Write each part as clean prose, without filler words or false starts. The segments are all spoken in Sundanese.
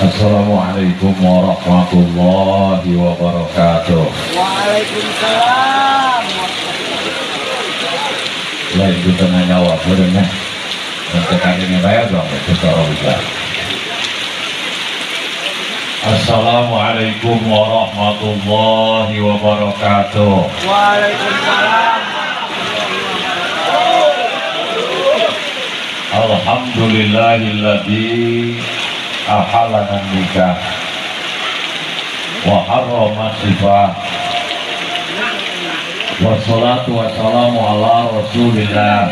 Assalamualaikum warahmatullahi wabarakatuh. Waalaikumsalam. Lain kita nyawa sebenarnya. Dan ini bayar dong, bisa. Assalamualaikum warahmatullahi wabarakatuh. Waalaikumsalam. Alhamdulillahilladzi ahalana nikah wa harrama sifah. Wassalatu wassalamu ala rasulillah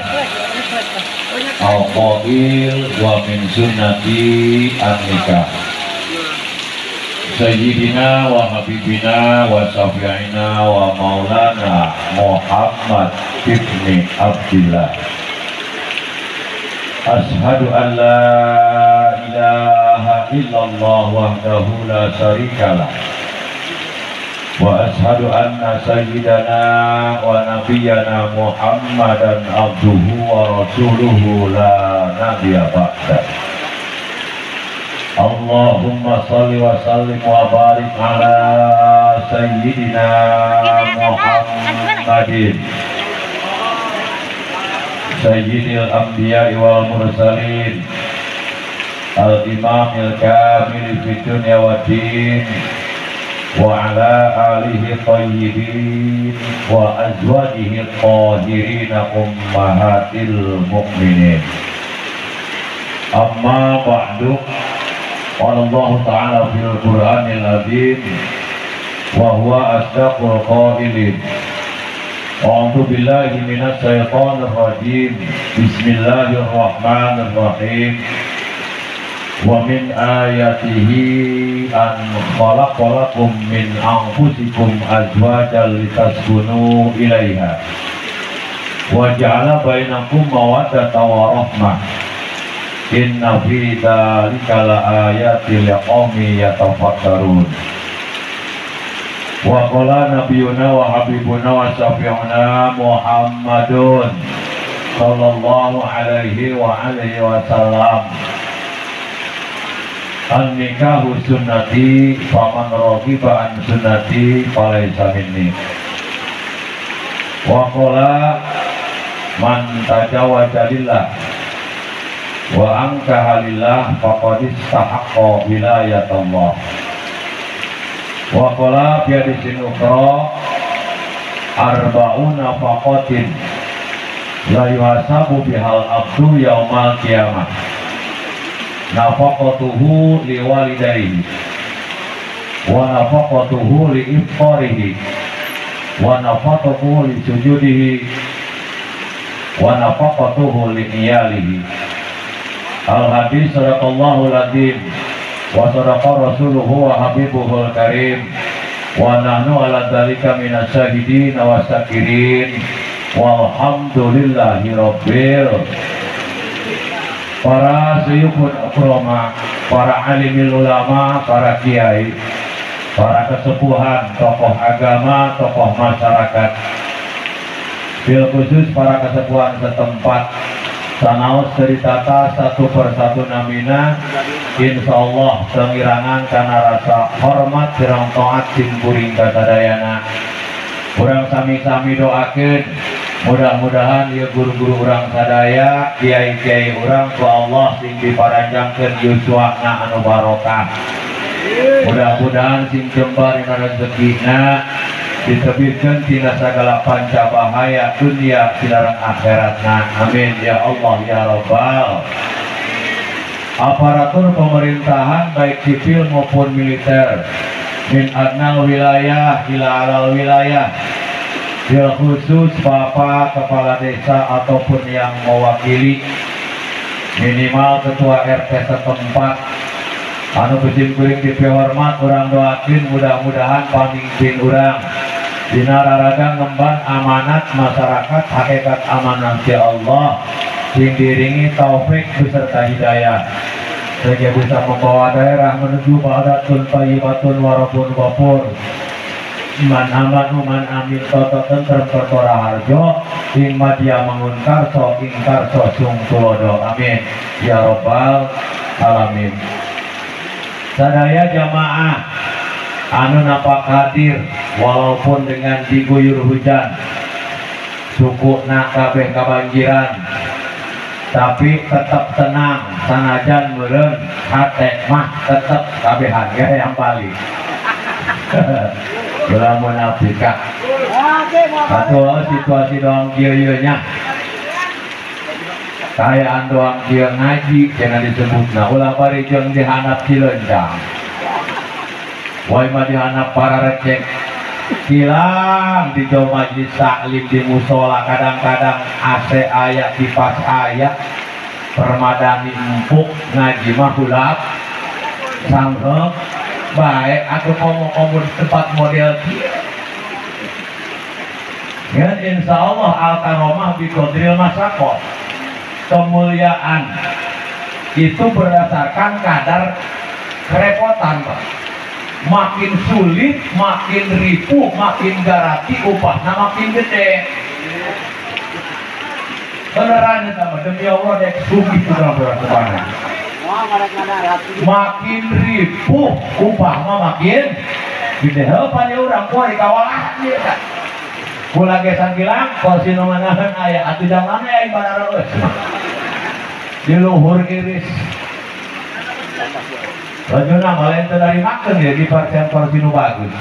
al-qail wa min sunnati an-nikah. Sayyidina wa habibina wa syafi'ina wa maulana Muhammad ibni Abdillah. Ashhadu an la ilaha illallah wahdahu la syarikalah. Wa ashhadu anna sayyidana wa nabiyyana Muhammadan abduhu wa rasuluhu la nabiyya ba'da. Allahumma salli wa sallim wa barik ala sayyidina Muhammadin sayyidil anbiya'i wal mursalin al-imamil kamil fid dunya wad din wa ala alihi tayyibin wa azwajihi tahirin ummahatil mu'minin. Amma ba'du. Qala Allah ta'ala fil Qur'anil azim wa huwa asdaqul qailin. A'udzu billahi minasy syaithanir rajim. Bismillahirrahmanirrahim. Wa min ayatihi an khalaqalakum min anfusikum azwajan litaskunu ilaiha wa ja'ala bainakum mawaddatan wa rahmah. Inna fi dzalika laayatin liqaumin yatafakkarun. Wa qala nabiyuna wa habibuna wa syafi'una Muhammadun sallallahu alaihi wa alihi wasallam. An-nikahu sunnati faman raghiba an sunnati falaysa minni. Wa qala man tajawaja lillah wa ankaha lillah faqad istahaqqa wilayatallah. Wa qala fi hadisin ukhra arba'una faqatin la yuhasabu bihal abdu yaumal qiyamah. Nafaqatuhu liwalidayhi wa nafaqatuhu liiftarihi wa nafaqatuhu lisujudihi wa nafaqatuhu liiyalihi. Al hadis sadaqallahu azim wa sadaqa rasuluhu wa habibuhul karim wa nahnu ala dzalika minasyahidin wa syakirin walhamdulillahi rabbil. Para suyukun akrama, para alimil ulama, para kiai, para kesepuhan, tokoh agama, tokoh masyarakat, bil khusus para kesepuhan setempat, sanaos ceritata satu persatu namina, insya Allah sengirangan karena rasa hormat serang taat simkuring kasadayana. Urang sami-sami doakeun mudah-mudahan ya guru-guru urang sadaya, kiai-kiai urang ku Allah sing diparanjangkeun yuswana anu barokah. Mudah-mudahan sing jembar dina rezekina, ditebihkeun tina sagala panca bahaya dunia silarang akhiratna. Amin ya Allah ya Rabbal. Aparatur pemerintahan baik sipil maupun militer, min adnal wilayah ila alal wilayah, bil khusus bapak kepala desa ataupun yang mewakili, minimal ketua RT setempat, anu kucing-kuring dipihormat urang doakeun mudah-mudahan pamimpin urang dina raraga ngemban amanat masyarakat hakikat amanat ya Allah sing diiringi taufik beserta hidayah sehingga bisa membawa daerah menuju baldatun thayyibatun wa rabbun ghafur. Man aman uman amin toto tentrem kertora harjo ing madya mangun karso ing karso sung tulodo amin ya robbal alamin. Sadaya jamaah anu napak hadir walaupun dengan diguyur hujan suku nak kabeh kabanjiran tapi tetap tenang sanajan meureun hate mah tetep kabehan ya yang paling ulah munafika atau situasi doang kieu nya kayaan doang kieu ngaji jangan disebutna ulah bari jeung dihandap cileunjang woi mah dihandap para recek hilang di jauh majlis taklim di musola kadang-kadang AC aya kipas aya permadani empuk ngaji mah hulap sanggeuk baik atau ngomong-ngomong tempat model ya insya Allah al-karomah bi qadril masaqah, kemuliaan itu berdasarkan kadar kerepotan Pak. Makin sulit, makin ripuh, makin garati, upahnya makin gede. Beneran sama demi Allah dek sugih kurang-kurang. Makin ripuh, upah mah makin gede. Heuh pan urang kuari kawalah ieu tah. Kula ge sanggilang kursi nu manahan aya atuh jam mana aya ibadah geus. Di luhur iris. Lajuna malah teu darimakeun ya di parsian kursi nu bagus.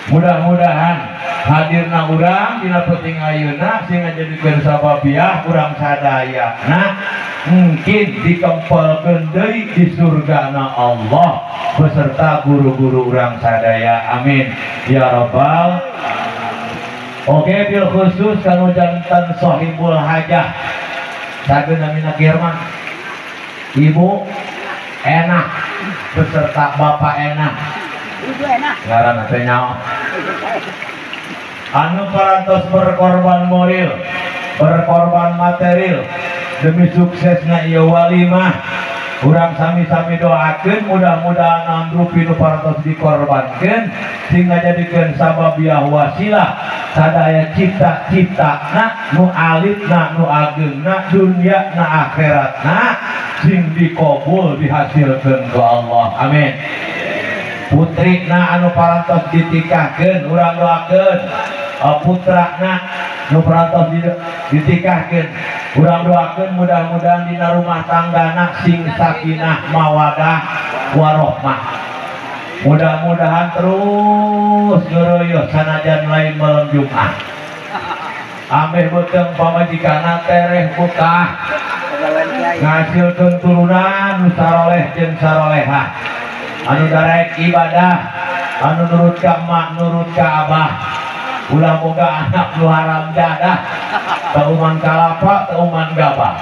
Mudah-mudahan hadirna urang dina penting ayeuna sing ngajadikeun sababiah urang sadayana mungkin dikempelkeun deui di surgana Allah beserta guru-guru urang sadaya amin ya rabbal. Oke bil khusus kanu janten sahibul hajah sageun namina Kirman ibu enak beserta bapak enak ibu enak ngaranna teh nyaho anu parantos berkorban moral berkorban material demi suksesna ieu walimah urang sami-sami doakeun mudah-mudahan amrupi nu parantos dikorbankeun sing ngajadikeun sababiah wasilah sadaya cita-citana nu alitna nu ageungna dunya na akhiratna sing dikabul dihasilkeun ku Allah amin. Putrina anu parantos ditikahkeun urang doakeun, putrana nu parantos ditikahkeun urang doakeun mudah-mudahan dina rumah tanggana sing sakinah mawadah warohmah. Mudah-mudahan terus geureuyeut sanajan lain malam Jumat. Ameh beuteung pamajikanna tereh bukah ngasilkeun turunan nu saroleh jeung sarolehah anu darek ibadah anu nurut ka emak nurut ka abah ulah boga anak nu haram jadah teu uman kalapa teu uman gabah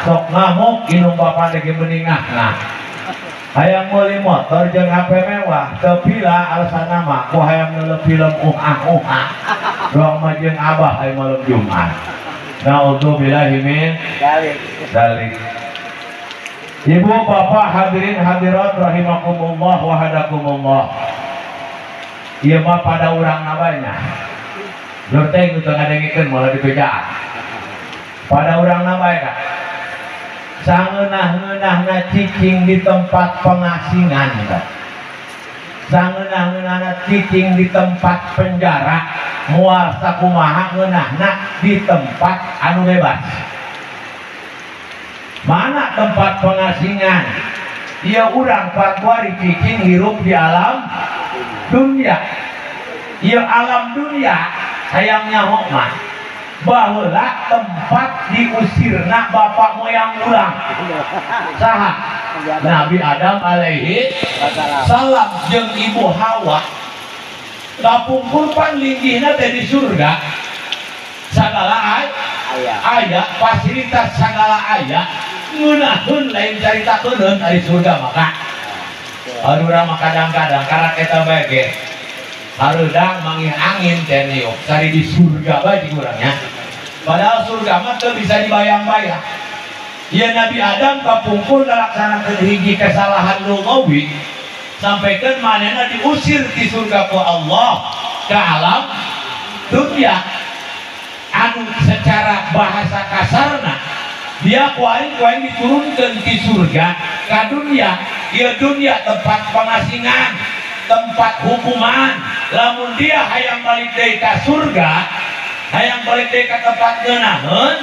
sok ngamuk inung bapa lagi meningah. Nah hayang meuli motor jeung HP mewah teu pila alasanna mah ku hayang neuleuh film uh-ah doang mah jeung abah hayang malam Jumat. Naudzubillahi min dzalik. Ibu bapak hadirin hadirat rahimakumullah wa hadakumullah. Ieu mah pada urang nabanya. Jur teh teu ngadengikeun moal dibejaan. Pada urang nabanya sangeunah-ngeunahna cicing di tempat pengasingan, sangeunah-ngeunahna cicing di tempat penjara, moal sakumaha ngeunahna di tempat anu bebas. Mana tempat pengasingan? Ieu urang pakuari cicing hirup di alam dunia. Ieu alam dunia hayang nyaho mah baheula tempat diusirna bapak moyang urang saha Nabi Adam alaihi salam jeung ibu Hawa kapungkur pan linggihna teh di surga sagala aya fasilitas sagala aya ngeunaheun lain caritakeun ari surga maka anu urang mah kadang-kadang karak eta bae ge hareudang mangih angin teh niup sari di surga bae jeung urangnya. Padahal surga mah teu bisa dibayang-bayang. Ya Nabi Adam kapungkur ngalaksanakeun hiji kesalahan lugawi Sampaikan manehna diusir di surga ku Allah ke alam dunia. Anu secara bahasa kasarna dia ku aing diturunkan di surga ka dunia. Ieu dunia tempat pengasingan, tempat hukuman. Lamun dia hayang balik deui ka surga, hayang balik deui ka tempat ngeunaheun,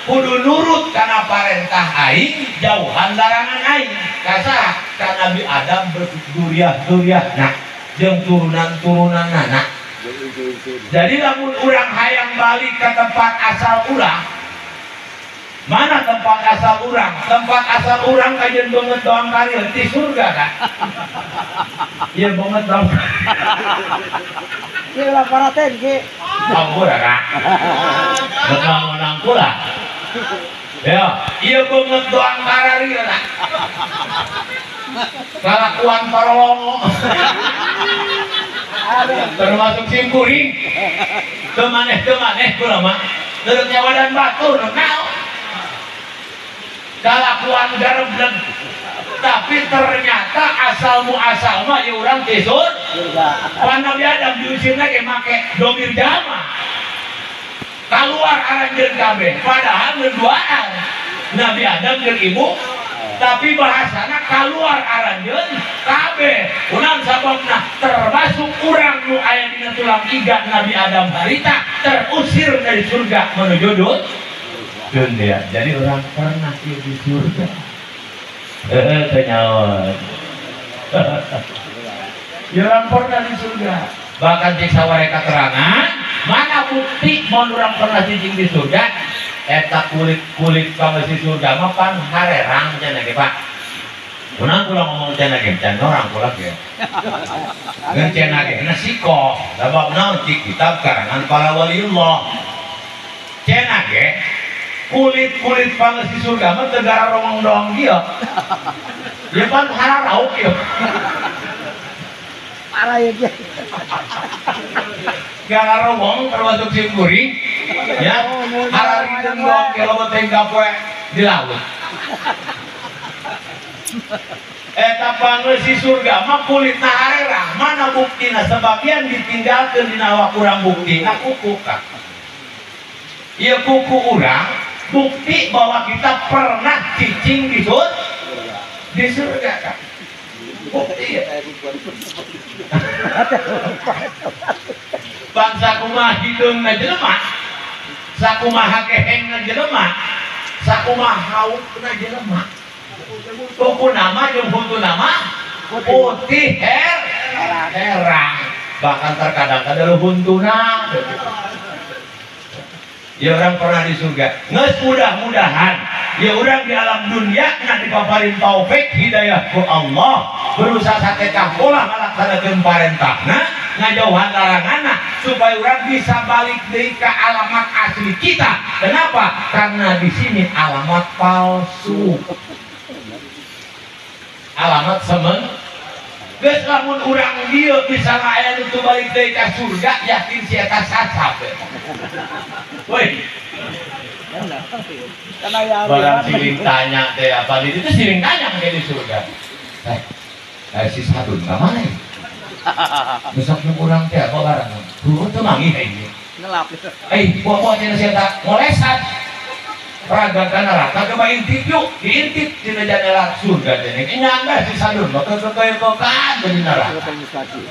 kudu nurut kana parentah aing, jauhan larangan aing. Ka saha? Ka Nabi Adam berduriah-duriahna jeung turunan-turunanna. Jadi lamun urang hayang balik ke tempat asal urang, mana tempat asal urang? Tempat asal urang kajian banget doang karil di surga kan? Iya banget doang. Iya lah paraten ki. Ampura kak. Menang-menang pula. Ya, iya banget doang karil lah. Kalakuan parolongo. Termasuk simkuring. Temaneh kula mah. Nurut nyawa dan batu, naon. Kalakuan garebleg. Tapi ternyata asal muasal mah ya urang ti surga. Pan Nabi Adam diusirna ge make domir jama. Kaluar aranjeun kabeh, padahal berduaan. Nabi Adam jeung ibu, tapi bahasana kaluar aranjeun kabeh. Kunaon sababna? Termasuk urang nu aya dina tulang iga Nabi Adam harita terusir dari surga menuju dunia. Jadi orang pernah di surga. Tenyawan. Ya orang pernah di surga. Bahkan cik saware keterangan, mana bukti mun urang pernah cicing di surga? Eta kulit-kulit pangeusi surga mah pan harerang cenah ge Pak. Kunaon kula ngomong cenah ge, can orang kula ge. Ngan cenah ge na siko, sabab naon cik kitab karangan para waliullah. Cenah ge kulit-kulit pangeusi surga mah teu gara rongong doang ieu. Ya pan hararauk ieu. Parah ya dia. Gara rongong termasuk simkuring ya, hararideung doang kalau teh gapoe di laut. Eta pangeusi surga mah kulitna harerang, mana buktina? Sebagian ditinggalkeun dina awak urang buktina kuku ka. Ieu kuku urang bukti bahwa kita pernah cicing di surga, di surga kan? Bukti ya. Bangsa kumaha hideungna jelema, sakumaha kehengna jelema, sakumaha haukna jelema. Kuku nama jeung huntu nama putih herang. Bahkan terkadang kada huntuna. Ya orang pernah di surga. Nges mudah-mudahan ya orang di alam dunia nak dipaparin taufik hidayah ku Allah, berusaha satekah pola ngalaksanakeun parentahna, ngajauhan laranganna supaya orang bisa balik deui ka alamat asli kita. Kenapa? Karena di sini alamat palsu. Alamat semen. Geus lamun urang dieu bisa aya nu balik deui ka surga, yakin si eta sasab. Woi. Barang siling tanya teh apa di itu siling tanya ke di surga. Si Sadun ka mana? Besok nu urang teh apa barang? Heueuh teu manggih ini. Ngelap. Buah-buah cenah si eta ngolesan. Raga ka neraka coba intip yuk, diintip dina jendela surga teh. Nyangga si Sadun mah kekekekan di neraka.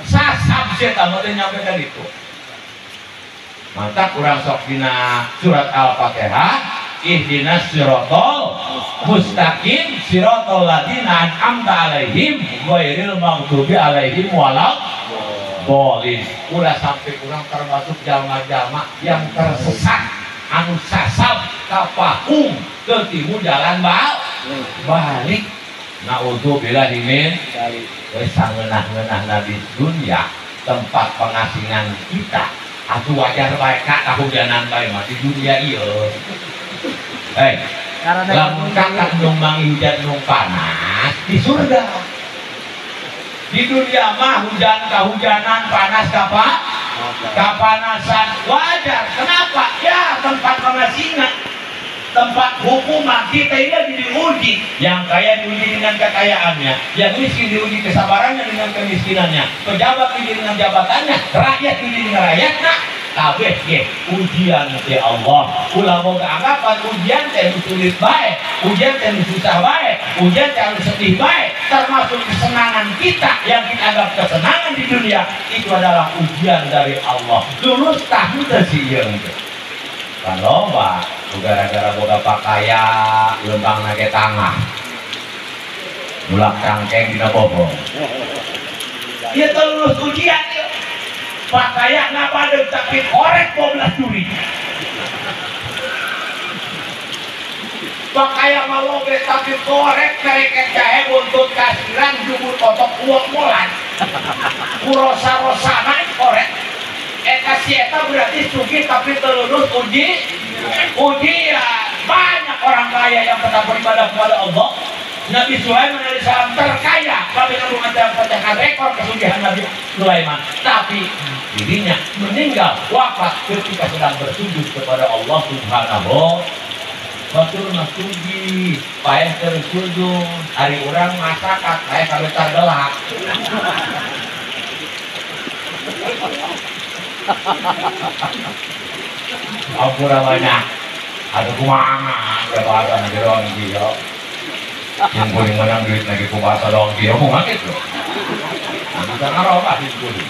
Sasab si eta mah teu nyampe ka ditu. Mantap urang sok dina surat Al-Fatihah, ihdinas siratal mustaqim siratal ladzina an'amta alaihim ghairil maghdubi alaihim waladdallin. Ulah sampai urang termasuk jalma-jalma yang tersesat anu sasab kapahung ketimu jalan balik. Naudzubillahi min dzalik. Wis sangeunah-ngeunahna di dunia tempat pengasingan kita. Atuh wajar bae ka kahujanan bae mah di dunia ieu. Lamun kakak nu mangi hujan nu panas di surga. Di dunia mah hujan kahujanan, panas kapanasan wajar. Kenapa? Ya tempat pengasingan. tempat hukuman. Kita ini lagi diuji. Yang kaya diuji dengan kekayaannya, yang miskin diuji kesabarannya dengan kemiskinannya, pejabat diuji dengan jabatannya, rakyat diuji dengan rakyatnya. Kabeh ge ujian teh Allah. Ulah boga anggapan ujian teh sulit bae, ujian teh susah bae, ujian teh sedih bae. Termasuk kesenangan kita yang kita anggap kesenangan di dunia itu adalah ujian dari Allah. Lulus tah teu sieun teh. Kan loba gara-gara boga pakaya lembang ge tangah. Mulak cangkeng dina bohong. Ieu teh lulus ujian ieu. Pakaian apa ada tapi korek 12 duri. Pakaian maloge tapi korek mereka jahe buntut kasiran jubur kotok uang molan. Kurosa-rosa naik korek. Eta si eta berarti sugih tapi terlulus uji. Ujian. Banyak orang kaya yang tetap beribadah kepada Allah. Nabi Sulaiman alaihissalam terkaya, tapi kamu pecahkan rekor kesugihan Nabi Sulaiman. Tapi dirinya meninggal wafat ketika sedang bersujud kepada Allah Subhanahu. Batur mah sugih, paeh keur sujud, ari urang masakat paeh kabetar gelak. Ampura banyak. Aduh kumaha jabatan jeroan kieu. Yang kuring menang duit lagi ku bahasa doang kieu kumaha kitu. Bisa ngarobah di kuring.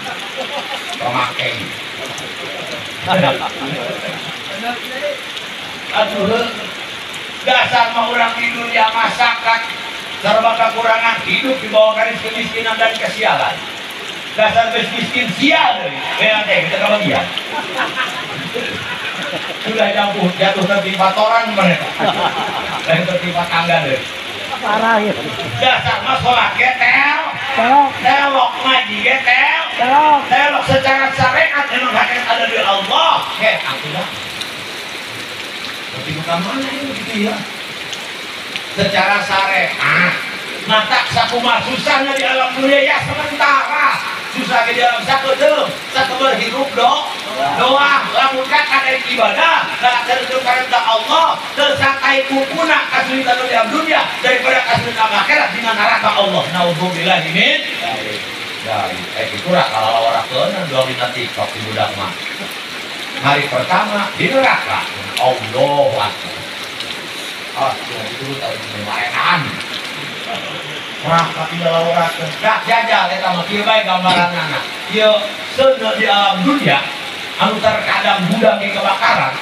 Pemake. Aduh, dasar mah urang di dunia masakan serba kekurangan, hidup di bawah garis kemiskinan dan kesialan. Dasar geus miskin sial deui. Teh kita kebagian. Sudah jatuh tertimpa toran mereka. Dan tertimpa tangga deui. Parah ya. Dasar mah sholat ge tel, telok ngaji ge tel, telok secara syariat memang hakikat ada di Allah. He, atulah. Tapi bukan mana ini begitu ya. Secara syariat, mata sakumaha susahnya di alam dunia ya sementara. Susah di alam sakedeung, sakebar hirup doa, lamun kada ibadah, kada perintah Allah, tersakai kukuna kesulitan di alam dunia daripada kesulitan akhirat di neraka Allah. Naudzubillah min dari itu lah kalau orang keuna doa dina TikTok di budak mah. Hari pertama di neraka. Allahu Akbar. Ah, itu tahu lumayan. Neraka tidak laworakeun. Dah jajal eta mah kieu bae gambaranana. Ieu seuneu di alam dunia anu terkadang budak ge kebakaran,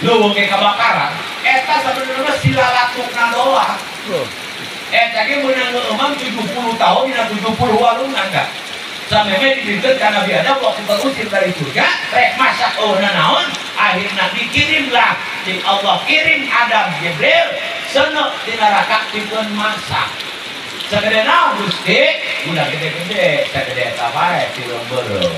leuweung ge kebakaran, eta sabenerna silalatukna doang. Eta ge meunang ngeueumang 70 tahun dina 70 walungan ka. Sameme dibikeun ka Nabi Adam waktu terusir dari surga, rek masak eueuhna naon, akhirna dikirimlah di Allah kirim Adam Jibril seuneu di neraka pikeun masak. Sagede naon Gusti? Udah gede-gede, sagede eta bae sireum beureum.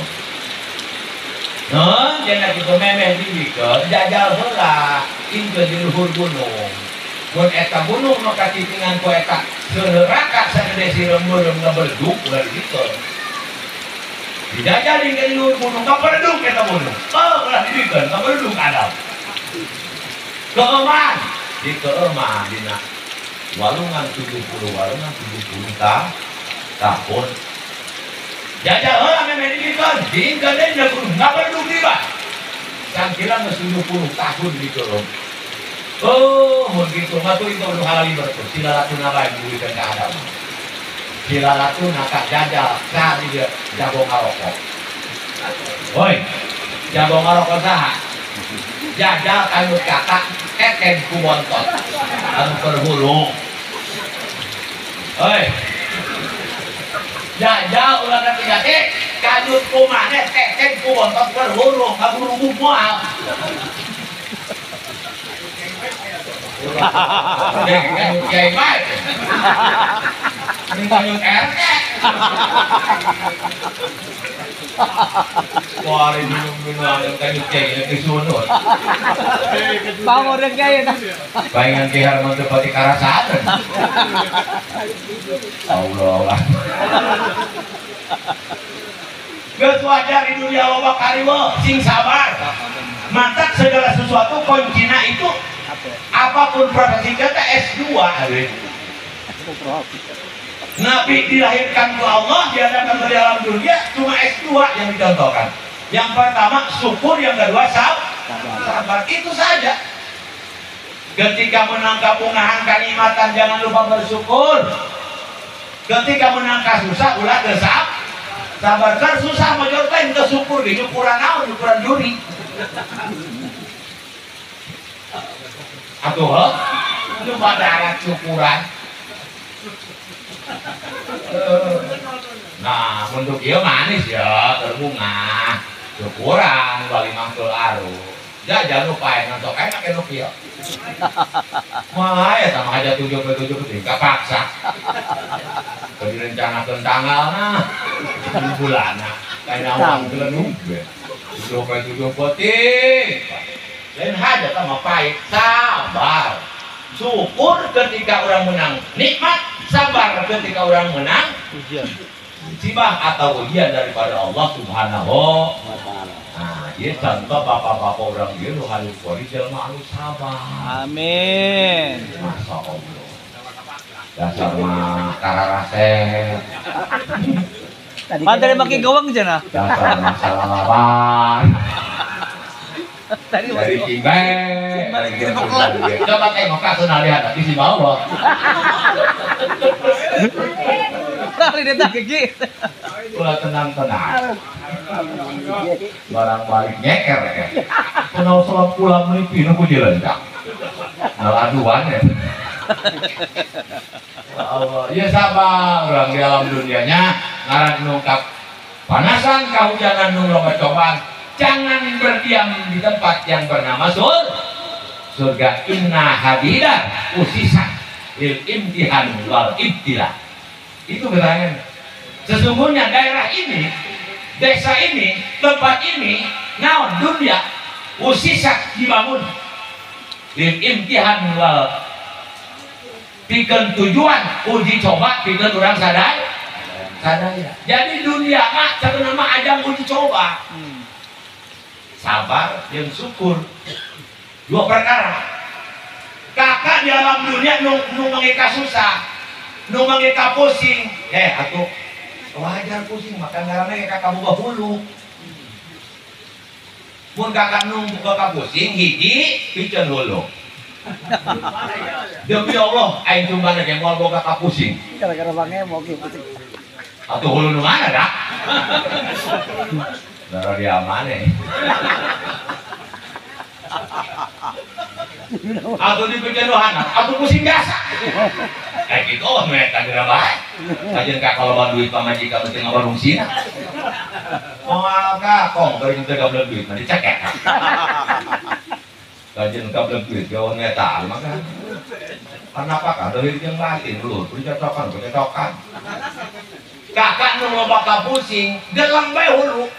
Nun, cenah kitu memeh dibikeun jajal heula ingkeun di luhur gunung. Mun eta gunung nu kacicingan ku eta neraka sagede sireum beureum ngabeledug ulah dibikeun. Dijajal ingkeun di luhur gunung ngabeledug eta gunung. Oh, ulah dibikeun ngabeledug Adam. Keeman, di keeman dina walungan 70 walungan 70 tahun. Jajal heula memeh dibikeun, diingkeun deui dina gunung ngabeledug deui bah. Sangkira geus 70 tahun dikeum. Oh, mun kitu mah tuh itu nu halali bertuh. Silalatuna bae dibikeun ka Adam. Silalatuna ka jajal ka di dieu jago ngarokok. Woi, jago ngarokok saha? Jajal kanyut kata eten ku bontot anu perhulu. Hoi. Jajal ulah katiga teh kanyut ku maneh eten ku bontot perhulu kaburubuk moal. Kanyut kiai bae. Kanyut RT. Wah, ini minum kanyut kiai kesunut. Pamoreng kiai ta. Bayangan Ki Herman teu pati karasaan. Allah Allah. Geus wajar di dunia loba kariweuh, sing sabar. Mantak segala sesuatu kuncina itu Apapun profesi kita S2. Nabi dilahirkan ke Allah, diadakan ke dalam dunia, cuma S2 yang dicontohkan. Yang pertama syukur, yang kedua sabar. Itu saja. Ketika menangkap ungahan kenikmatan jangan lupa bersyukur. Ketika menangkap susah ulah desap sabar. Kan susah major teh teu syukur di nyukuran naon, nyukuran juri. Atuh heuh, nu badarat syukuran. Nah, untuk ieu manis ya, terbunga. Syukuran bali mangkul aru. Jajan nu pae nonton enak nu kieu. Mah ya sama aja 7 ke 7 ke kapaksa. Direncanakeun tanggalna, bulanna, kayak naon gelenung. 7 ke 7 peuting. Lain hajat sama pahit, sabar. Syukur ketika orang menang nikmat, sabar ketika orang menang ujian. Musibah atau ujian daripada Allah Subhanahu wa taala. Nah, ieu contoh bapak-bapak orang ieu nu hadir kuari jelema anu sabar. Amin. Masya Allah. Dasar mah kararasep. Pan tadi make gawang cenah. Dasar mah salawan. Dari cingbe. Coba tengok kasuna lihat di si bawah. Lari dia tak gigi. Ulah tenang-tenang. Barang balik nyeker ya. Kenal sholat pulang melipi nunggu dilendak. Naladuan ya. Allah, ya sabar orang di alam dunianya ngaran nungkap panasan kahujanan nung loba cobaan. Jangan berdiam di tempat yang bernama surga. Inna hadidah usisa lil imtihan wal ibtilah. Itu keterangan. Sesungguhnya daerah ini, desa ini, tempat ini, naon dunia usisa dibangun lil imtihan wal pikeun tujuan uji coba pikeun urang sadaya. Jadi dunia mah sebenarnya mah ajang uji coba. Sabar dan syukur, dua perkara. Kakak di alam dunia nu mangeka susah, nu mangeka pusing. Atuh wajar pusing maka ngaranna kakak boga hulu. Mun kakak nu boga pusing hiji piceun hulu. Demi Allah aing cumbana ge moal boga ka pusing. Gara-gara bange mau pusing. Atuh hulu nu mana dah? Darah dia mana? Atau di penjenuhan, atau pusing biasa. Gitu oh mereka kira baik. Kajian kak kalau ban duit pamajikan mesti ngawarung sina. Moal kak, kong beri kita gableg duit nanti cekek. Kajian gableg duit gawang neta, maka kenapa kak? Dari yang batin dulu, bercetokan, bercetokan. Kakak nu loba pusing, gelang bae hulu.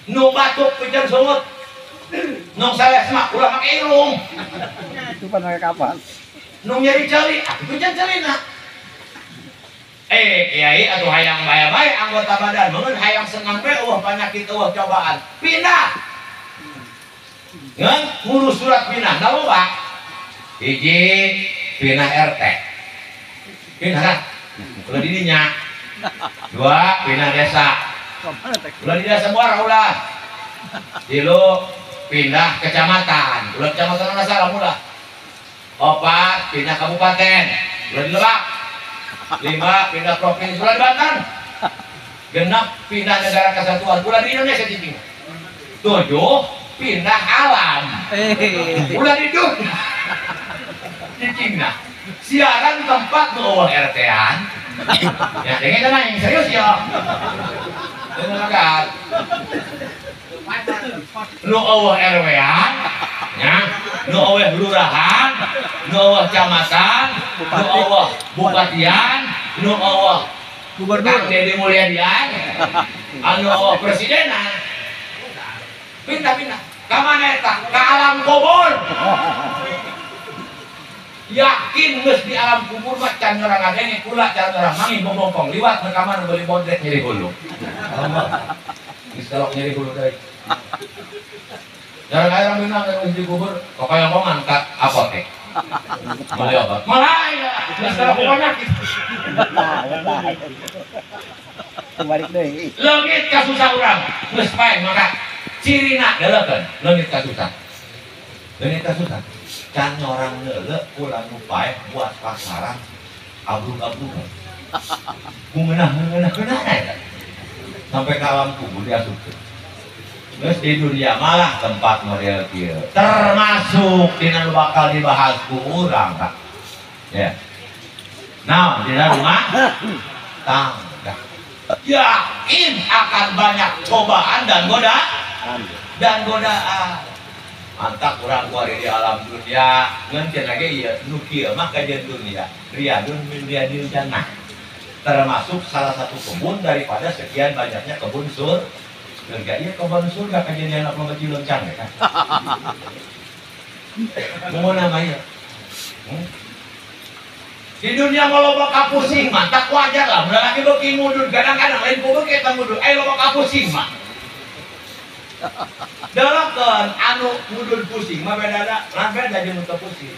Nu batuk pijan sungut. Nung salesma ulah make irung. Itu pan make kapas. Nung nyeri ceuli, atuh pijan ceulina. Kiai atuh hayang bae-bae anggota badan, mun hayang senang bae eueuh panyakit eueuh cobaan. Pindah. Ngan ngurus surat pindah da loba. Hiji pindah RT. Pindah lah. Ulah di dinya. Dua pindah desa. Ulah di desa muara ulah. Tilu pindah kecamatan, ulah kecamatan mana salah ulah. Opat pindah kabupaten, ulah di Lebak. 5 pindah provinsi, ulah di Banten. 6 pindah negara kesatuan, ulah di Indonesia cicing. 7 pindah alam, ulah di dunia. Cicing nah. Siaran tempat nu RT-an. Ya, dengen tenang yang serius ya. Dengen kan. Nu eueuh RW-an, ya, nu eueuh lurahan, nu eueuh camatan, nu eueuh bupatian, nu eueuh gubernur Kang Deddy Mulyadian, anu eueuh presidenan. Pindah-pindah. Ka mana eta? Ka alam kubur. Yakin geus di alam kubur mah can orang ngadenge kula can orang mangi bongkong liwat ka mana beli bodrek nyeri hulu. Geus kalok nyeri hulu deui. Jarang aya minang geus dikubur, kokoyomongan ka apotek. Beli obat. Malah ya, geus penyakit. Balik deui. Leungit kasusah urang, geus paeh maka cirina deuleukeun, leungit kasusah. Leungit kasusah. Can nyorang neuleuh ulah nu paeh buat pasaran abrug-abrugan. Ku ngeunah-ngeunah eta. Sampai ke alam kubur diasupkeun. Terus di dunia malah tempat model kieu. Termasuk dina nu bakal dibahas ku urang, Kak. Ya. Nah, dina rumah tangga. Yakin akan banyak cobaan dan godaan. Dan godaan. Mantap kurang kuari di alam dunia ngeunceun lagi ieu nu kieu mah kajian dunia. Riyadun min riyadil jannah. Termasuk salah satu kebun daripada sekian banyaknya kebun surga. Iya kebun surga kejadian apa baju loncang ya kan? Mau namanya? Di dunia mau loba kapusing mah tak wajar lah. Udah lagi beuki mudun kadang-kadang lain ku beuki eta mudun. Loba kapusing mah. Dalakeun anu mudun pusing mah beda da, lan beda jeung nu teu pusing.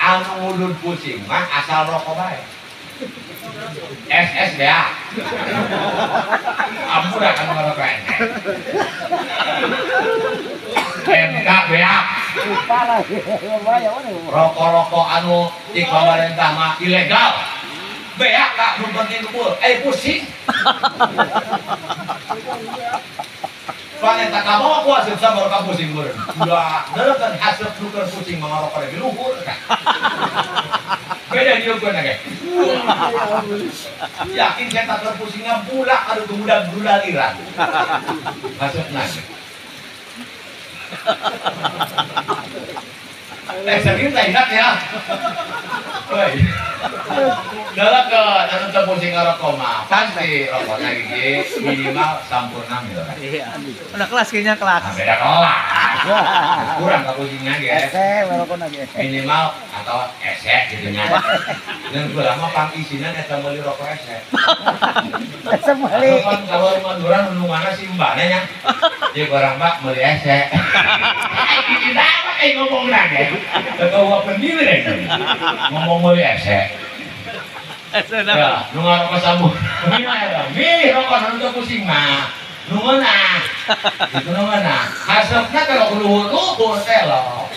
Anu mudun pusing mah asal rokok bae. SS ya. Ampun akan ngerokok MK BA. Rokok-rokok anu di pemerintah mah ilegal. BA kak nu penting kebul. Pusing. Soalnya tak kamu aku asup sama rokok pusing meureun. Udah, deuleukeun asup nu keur pusing mah ngarokok lebih luhur kan. Beda dieukeun ge. Yakin saya tak terpusingnya bulak aduh kemudian gulaliran. Masukna. Serius enak ya. Woi. Dalam ke anu teu pusing ngarokok mah pasti rokokna gigi minimal sampurna gitu kan. Iya. Udah kelas kayaknya kelas. Nah, beda kelas. Kurang ka pusingnya ge. Ese rokokna ge. Minimal atau ese gitu nya. Dan gua mah pang isinan eta meuli rokok ese. Ese meuli. Kan kalau manduran nu mana si mbakna nya. Jadi barang mbak meuli ese. Kenapa kayak ngomong lagi? Ketua pendiri ngomong meuli ese. Ya, nu ngarokok sambung. Milih rokok nu teu pusing mah. Nu ngeunah. Itu nu ngeunah. Hasepna kalau luhur-luhur teh lo.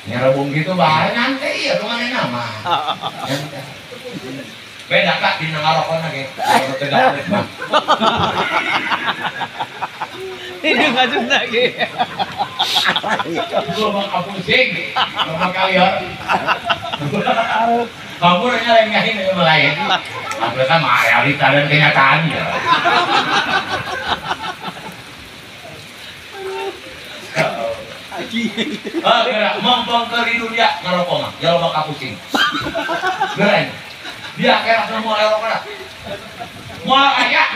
Nyerebung gitu bae nanti ieu nu manehna mah. Beda kak dina ngarokona ge. Kalau tegak mah. Ini ngajun lagi. Gua mah pusing. Lima kali ya. Kamu hanya lengahin yang lain. Aku sama realita dan kenyataan ya. Gerak mongkong ke dunia ngerokok mah, ya loba kapusing. Gereng. Dia kerak nemu rokok dah. Moal aya.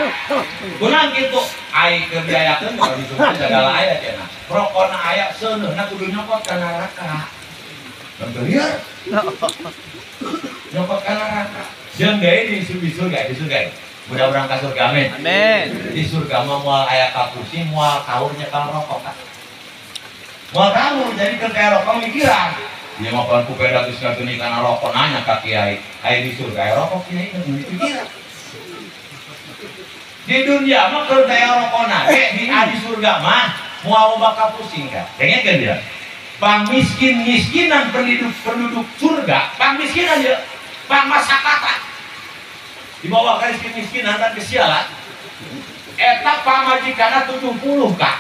Gunang kitu ai keur diayakeun kalau disebut segala aya cenah. Rokona aya seuneuhna kudu nyokot ka neraka. Liar. Nyokot ka neraka. Jeung deui di surga, di surga. Mudah-mudahan ka surga amin. Amin. Di surga mah moal aya kapusing, moal kaur nyekel rokok kan. Moal kaur jadi keur kaya rokok mikiran. Dia mah pan ku peda geus ngatuni kana rokok nanya ka kiai. Aya di surga aya rokok kiai nu pikiran. Di dunia mah keur kaya rokona ge di adi surga mah moal loba kapusing kan. Dengekeun dia. Pangmiskin-miskinan penduduk surga, pangmiskinan ya, pangmasakatan. Di bawah garis kemiskinan dan kesialan. Eta pamajikanna 70 kak.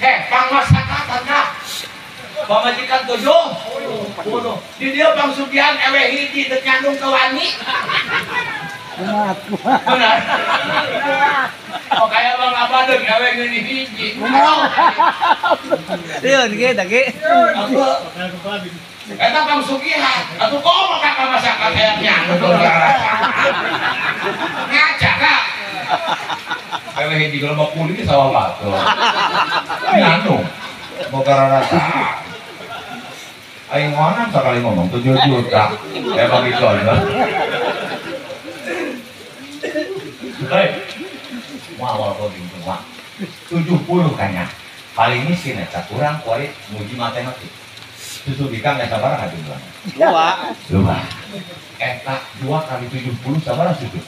Heh, pangmasakatan kak. Pamajikan 70. Di dia pangsugihan ewe hiji teu nyandung ke wani. Benar. Oh kayak Bang Abadeng ewe ngeuni hiji. Liun ge tah ge. Eta pangsugihan. Atuh komo ka masyarakat aya nyandung. Ngaca kak. Ewe hiji kalau kulit di sawah batu. Nyandung. Boga rasa. Aing ngonan sekali ngomong 7 juta. Emang itu aja. Hei. Wah, wah, 70 kayaknya. Paling miskin eta kurang kuari nguji matematik. Susu bikang ya sabaraha jumlahna? 2. 2. Eta 2 kali 70 sabaraha susu?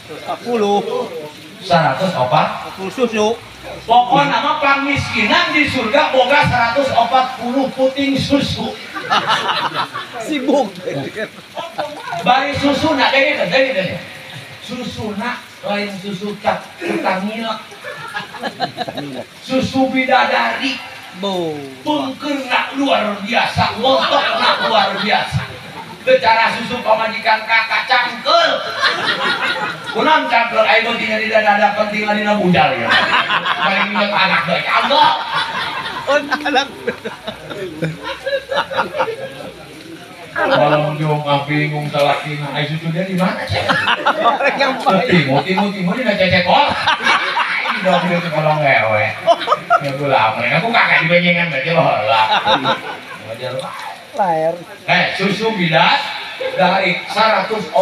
40. 140 susu. Pokokna mah pangmiskinan di surga boga 140 puting susu. Sibuk. Bari susuna deui. Susuna lain susu tak tangilak. Susu bidadari. Pengkerna luar biasa, lontokna luar biasa. Bicara susu pamajikan kakak cangkel. Kunaon cangkel aing mah tinggal di dada penting dina budal ya. Paling inget anak deui cangkel. Anak. Malam Jumat bingung salakina ai susu dia di mana cek? Orang yang baik. Timur dina cecekol. Ini dong dia sekolong ngewe. Ya gula mereka aku kakak dibenyengan berarti heula. Wajar lahir. Susu bidat dari 140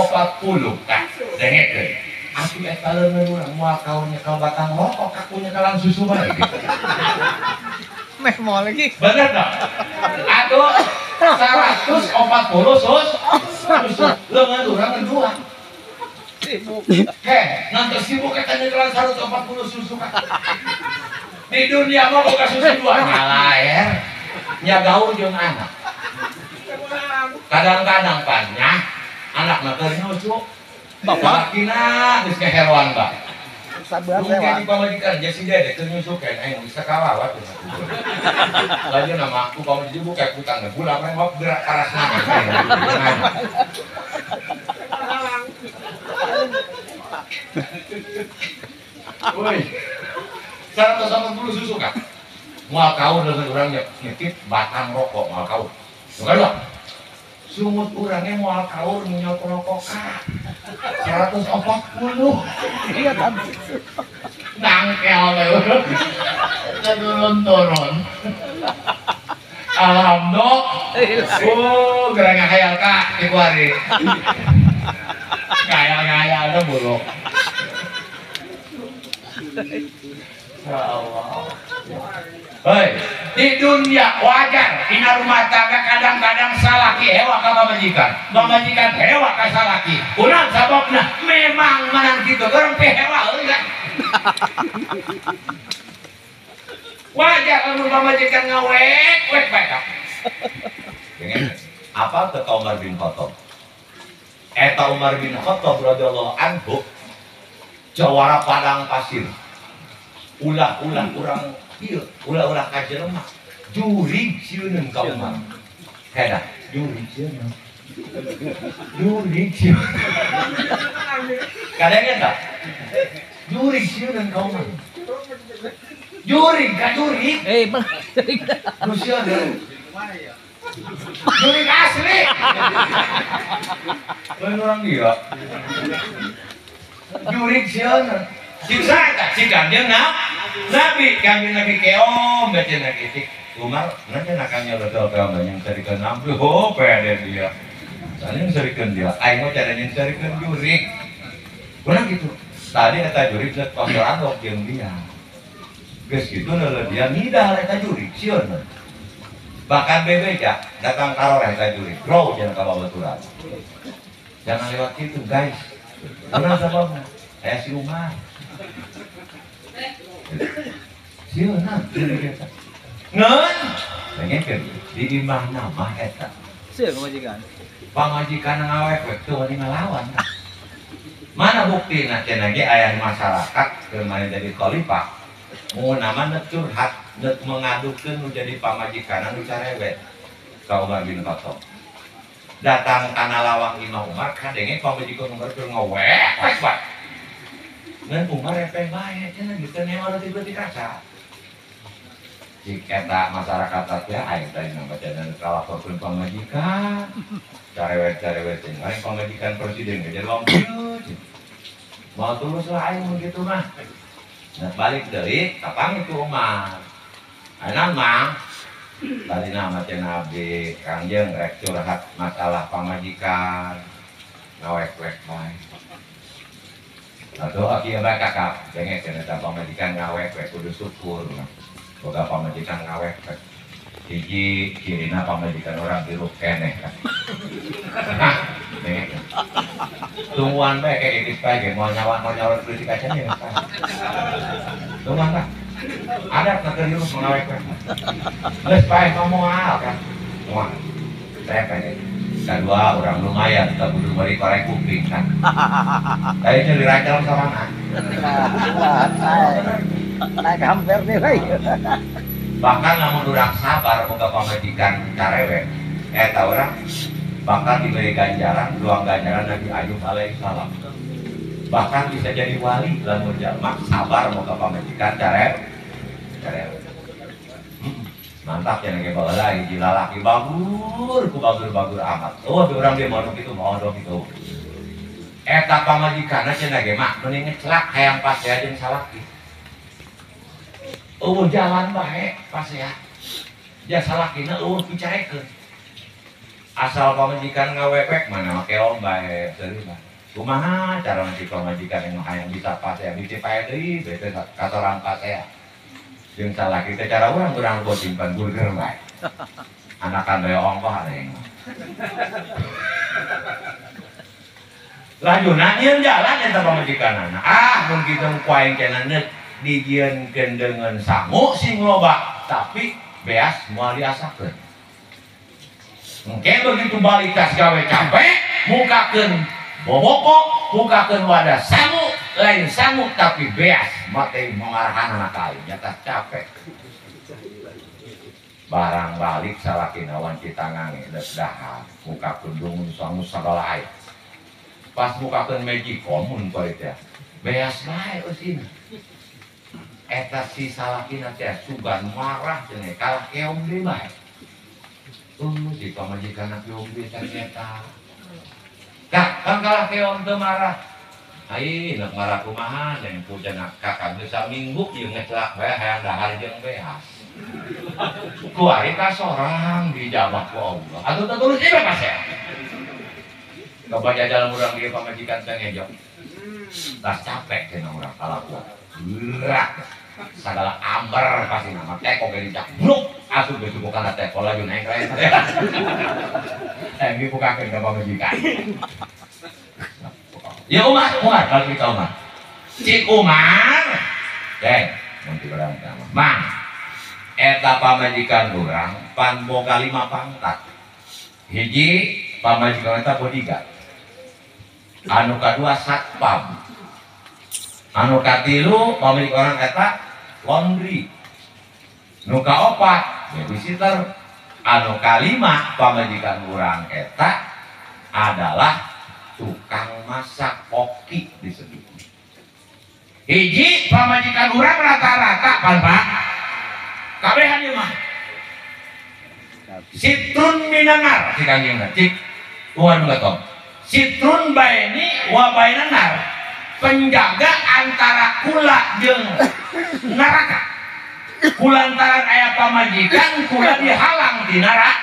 kah dengekeun. Atuh eta leungeun urang moal kaun nyekel batang rokok kaku nyekalan susu bae gitu. Meh mau lagi. Bener dong. Atuh 140 susu leungeun urang dua. Sibuk. Heh, nanti sibuk eta nyekelan 140 susu kah. Di dunia mah boga susu dua ngalaer. Nya gaul jeung anak. Kadang-kadang pannya anak mah keur nyusu. Bapak kina geus keheroan ba. Sabar sewa. Mungkin pamajikan jeung si Dede keur nyusu kan aing bisa kawawat tuh. Lagi nama aku pamajikan buka kutang gula mah mau gerak karasna. Woi. 180 susu kan. Moal kaur dengan urang nyekit batang rokok moal kaur. Bukan lah. Sungut urangnya moal kaur nyot rokok kah. 140. Iya kan. Nangkel we. Turun-turun. Alhamdulillah. Oh, gerang ngayal kak di kuari. Ngayal-ngayal tuh buruk. Ya Allah. Hei, di dunia wajar dina rumah tangga kadang-kadang salaki hewa ka pamajikan, pamajikan hewa ka salaki. Kunaon sababna? Memang manang kitu urang teh hewa euy kan. Wajar lamun pamajikan ngawek wek bae ka. Apa kata Umar bin Khattab? Eta Umar bin Khattab radhiyallahu anhu jawara padang pasir. Ulah-ulah urang ieu, ulah-ulah ka jelema. Jurig sieuneun ka Umar. Heda, jurig sieuneun. Jurig sieuneun. Kadang eta. Jurig sieuneun ka Umar. Jurig ka jurig. Bang. Nu sieuneun. Jurig asli. Lain urang dia. Jurig sieuneun. Siksa eta si Kanjeng Nabi, Kanjeng Nabi keom baca lagi cik Umar nanti nakanya betul kamu yang carikan Nabi, oh pede dia. Soalnya yang carikan dia, aing mah caranya yang carikan jurik. Kurang gitu. Tadi eta jurik geus pasrah jeung dia. Geus kitu leuleuh dia ngidah eta jurik sieun. Bahkan bebeja datang karoreh eta jurik, row jeung ka babaturan. Jangan lewat situ guys. Kurang sababna? Aya si Umar. Sieun jurik eta. Ngeun dengekeun di imah mah eta. Sieun pamajikan. Pamajikan ngawek we teu wani ngalawan. Mana buktina cenah ge aya masyarakat keur mane jadi khalifah. Mun nama neuk curhat, neuk mengadukeun nu jadi pamajikan nu carewet ka Umar bin Khattab. Datang kana lawang imah Umar kadenge pamajikan Umar keur ngawek wek bae. Ngan Umar repeh bae cenah geus newar leutik-leutik kaca. Cik eta masyarakat teh aing teh nambah cenah kalaporkeun pamajikan. Carewet-carewet jeung aing pamajikan presiden ge jadi wong kieu. Mau tulus lah aing mun kitu mah. Nah balik deui kapang itu Umar. Ayeuna mah tadi nama cenah abdi Kangjeng rek curhat masalah pamajikan. Ngawek-wek bae. Atuh kieu bae kakak, denge cenah eta pamajikan ngawek-wek kudu syukur. Boga pamajikan ngawek. Hiji cirina pamajikan urang hirup keneh kan. Nah, nih. Tungguan bae kayak geus bae ge moal nyawa politik aja nih. Tungguan lah. Ada keur hirup ngawek we. Geus bae moal kan. Moal. Saya pengen. Kedua orang lumayan tetap kudu bari korek kuping kan. Tadi itu diracal sorangan. Naik hampir nih bae. Bahkan lamun urang sabar boga pamajikan carewe eta urang bakal diberi ganjaran, dua ganjaran Nabi Ayub alaihissalam. Bahkan bisa jadi wali lamun jalma sabar boga pamajikan carewe. Mantap ya nage baheula hiji lalaki bagur ku bagur-bagur amat. Oh, di urang dia mau kitu mau dong kitu. Eta pamajikanna cenah ge mah mending ngecelak hayang pasea jeung salaki. Eueuh jalan bae pasea. Ja salakina eueuh picarekeun. Asal pamajikan ngawewek mana make om bae serius. Kumaha cara si pamajikan yang hayang bisa pasea bisi pae deui bete kasorang pasea. Jeung salaki teh cara urang simpan burger bae. Anakan bae ongkoh ada yang. Lajuna nyieun jalan eta pamajikanana. Ah, mun kitu ku aing cenah dijieunkeun deungeun sangu sing loba, tapi beas moal diasakeun. Engke begitu balik tas gawe capek, mukakeun boboko, mukakeun wadah sangu, lain sangu tapi beas mate mengarahan anak aing nyata capek. Barang balik salakina wanci tangange geus dahar, mukakeun dungun sangu sagala aya. Pas mukakeun magicom mun balik teh, beas bae eusina. Eta si salakina teh sugan marah cenah kalah keong deui bae. Si pamajikanna keong deui teh eta. Tah, kan kalah keong teu marah. Ai, nek marah kumaha neng pujanah kakak geus saminggu ieu ngecelak bae hayang dahar jeung beas. Kuari ka sorang dijawab ku Allah. Atuh teu tulus ieu pasea. Coba jajal urang ieu pamajikan teh ngejok. Tas capek cenah urang kalakuan. Berat. Sagala amber pasti nama teko ge dicak bruk asup geus bukan teko laju naik raya. Eh dibukakeun ka pamajikan. Ya Umar, Umar balik ka Umar. Cik Umar. Deng, mun ti urang teh mah. Mang. Eta pamajikan urang pan boga 5 pangkat. Hiji pamajikan eta bodyguard. Anu kadua satpam. Anu katilu pemilik orang eta laundry. Nu kaopat babysitter. Anu kalima pamajikan urang eta adalah tukang masak koki disebut. Hiji pamajikan urang rata-rata pan Pak. Kabehan ieu mah. Sitrun minangar si Kangjeng cik. Tuhan nu Sitrun baini wa bainanar. Penjaga antara kula jeung neraka. Kulantaran aya pamajikan kula dihalang di neraka.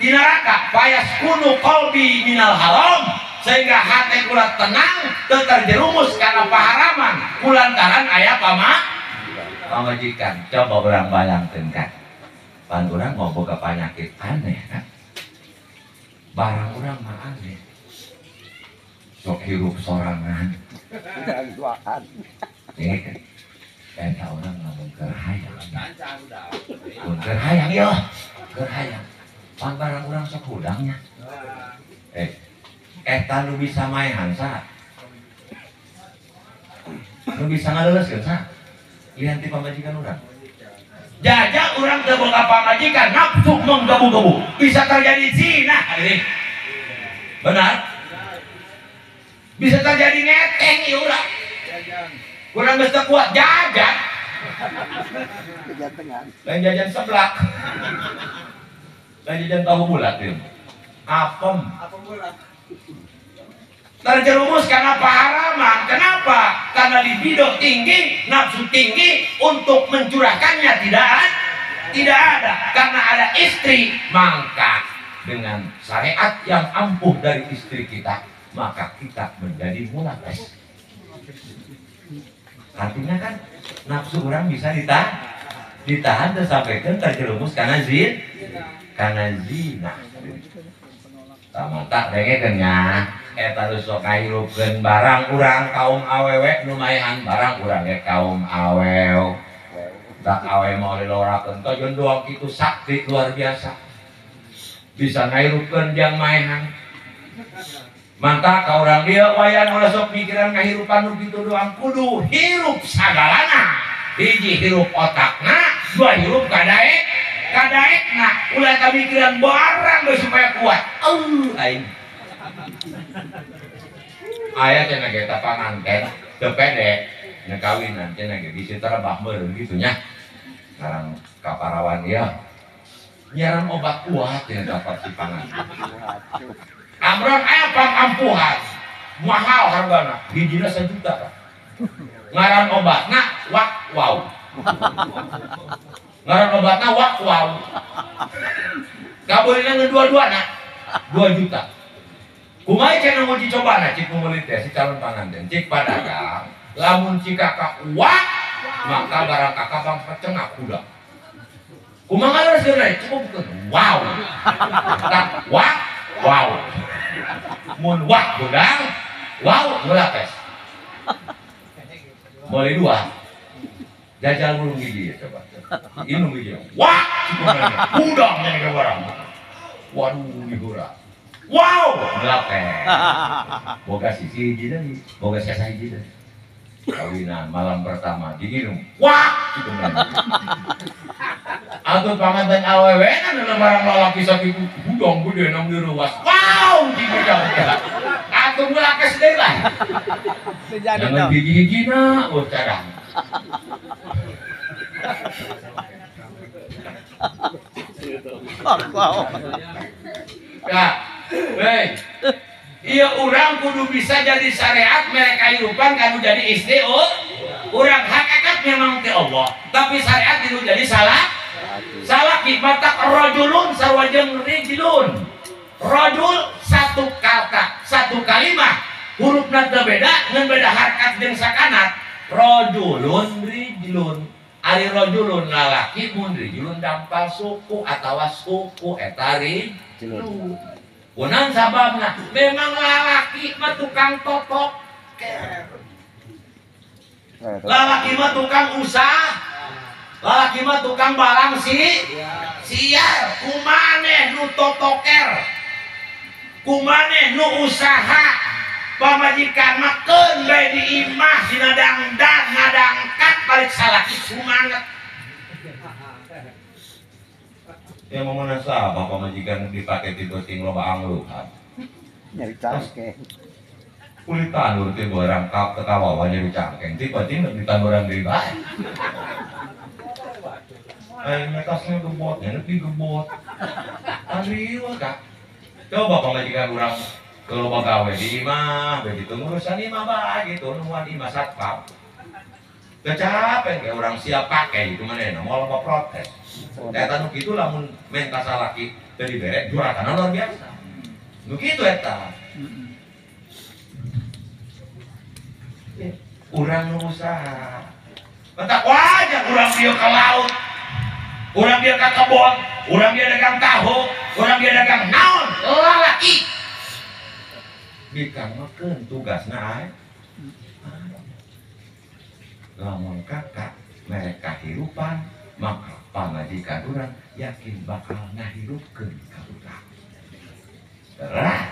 Di neraka fayaskunu qalbi minal haram sehingga hati kula tenang teu terjerumus karena paharaman kulantaran aya pamajikan. Coba urang bayangkeun kan. Pan urang mau boga penyakit aneh kan. Barang urang mah aneh. Sok hirup sorangan. Eta urang lamun keur hayang. Mun keur hayang ieu, keur hayang. Pan barang urang sok hudangnya. Eta nu bisa maehan saha? Nu bisa ngaleuleskeun saha? Lian ti pamajikan urang. Jajak urang teu boga pamajikan, nafsu menggebu-gebu. Bisa terjadi zina hadirin. Benar? Bisa terjadi ngeteng ieu urang. Urang geus teu kuat jajan. Lain jajan seblak. Lain jajan tahu bulat ieu. Apem. Apem bulat. Terjerumus karena paharaman. Kenapa? Karena libido tinggi, nafsu tinggi, untuk mencurahkannya tidak ada. Karena ada istri, maka dengan syariat yang ampuh dari istri kita, maka kita menjadi mulates. Artinya kan nafsu orang bisa ditahan. Ditahan teu sampaikan terjerumus kana zina. Kana zina. Tah dengekeun nya. Eta nu sok ngahirupkeun barang urang kaum awewe nu maehan barang urang ge kaum awew. Tak awe mau dilorakeun tojon doang kitu sakti luar biasa. Bisa ngahirupkeun jang maehan. Mantap ka urang dieu wayan ulah sok mikiran ngahirupan nu kitu doang kudu hirup sagalana. Hiji hirup otakna, dua hirup kadaek, kadaekna. Ulah ka mikiran barang we supaya kuat. Aing. Aya cenah ge eta panganten teu pede nya kawinan cenah ge bisi terebah meureun kitu nya. Ngarang kaparawan ieu nyaran obat kuat ya dapat si panganten. Amron aya pangampuhan mahal hargana hijina 1 juta. Ngaran obatna wak wow. Ngaran obatna wak wow. Kabeulina ngan dua-duana 2 juta. Kumaha cenah nguji cobana cik meuli teh si calon panganten cik padagang lamun cik kakak wak maka barang kakak bangsa cengak kuda. Kumaha lereskeun cukup wow. Tak wak wow. Mun wak gudang wow ngelapes. Boleh dua. Jajal burung gigi ya coba. Inum gigi. Wak gudang yang ke barang. Waduh dihura. Wow, ngelapes. Boga sisi hiji deui, boga sesa hiji deui. Kawinan malam pertama diinum. Wah, kitu mah. Atuh panganten awewe na barang lalaki sakitu hudang gede nang direuwas. Wow, kitu jauh. Atuh ngelakes deui lah. Jangan hiji-hijina oh cadang. Wow. Nah, hei, iya urang kudu bisa jadi syariat mereka hirupan kanu jadi istri oh. Urang hakikat memang ti Allah, tapi syariat itu jadi salah. Salah mata rajulun sarwajeng rijlun. Rajul satu kata, satu kalimat, hurufna teu beda ngan beda harkat jeung sakanat. Rajulun rijlun. Ari rajulun lalaki mun rijlun dampal suku atawa suku eta rijlun. Kunaon sababna? Memang lalaki mah tukang totok. Lalaki mah tukang usaha. Lalaki mah tukang balang si siar. Kumaneh nu totoker. Kumaneh nu usaha. Pamajikan mah keun bae di imah dina dangdan ngadangkat balik salaki sumanget. Ya mau mana sah pamajikan dipakai tidur sing loba angluhan. Nyari cangkeng. Kulit tandur teh barang kap ketawa nyari cangkeng. Tiba tiba di tanduran deui bae. Aing tasnya gebot, nya nepi gebot. Ariwa kak. Coba pamajikan urang ke loba gawe di imah, begitu ngurusan imah bae gitu, nungguan imah satpam. Gak capek kayak orang siap pakai gitu mana mau loba protes. Eta nu kitu lamun menta salaki teu dibere jurakana luar biasa. Nu kitu eta. Urang nu usaha. Mentak wajar urang dieu ka laut. Urang dieu ka kebon, urang dieu dagang tahu, urang dieu dagang naon, lalaki. Bikang mah keun tugasna ae. Lamun kakak mereka hirupan maka pamajikan urang yakin bakal ngahirupkeun ka urang. Terah,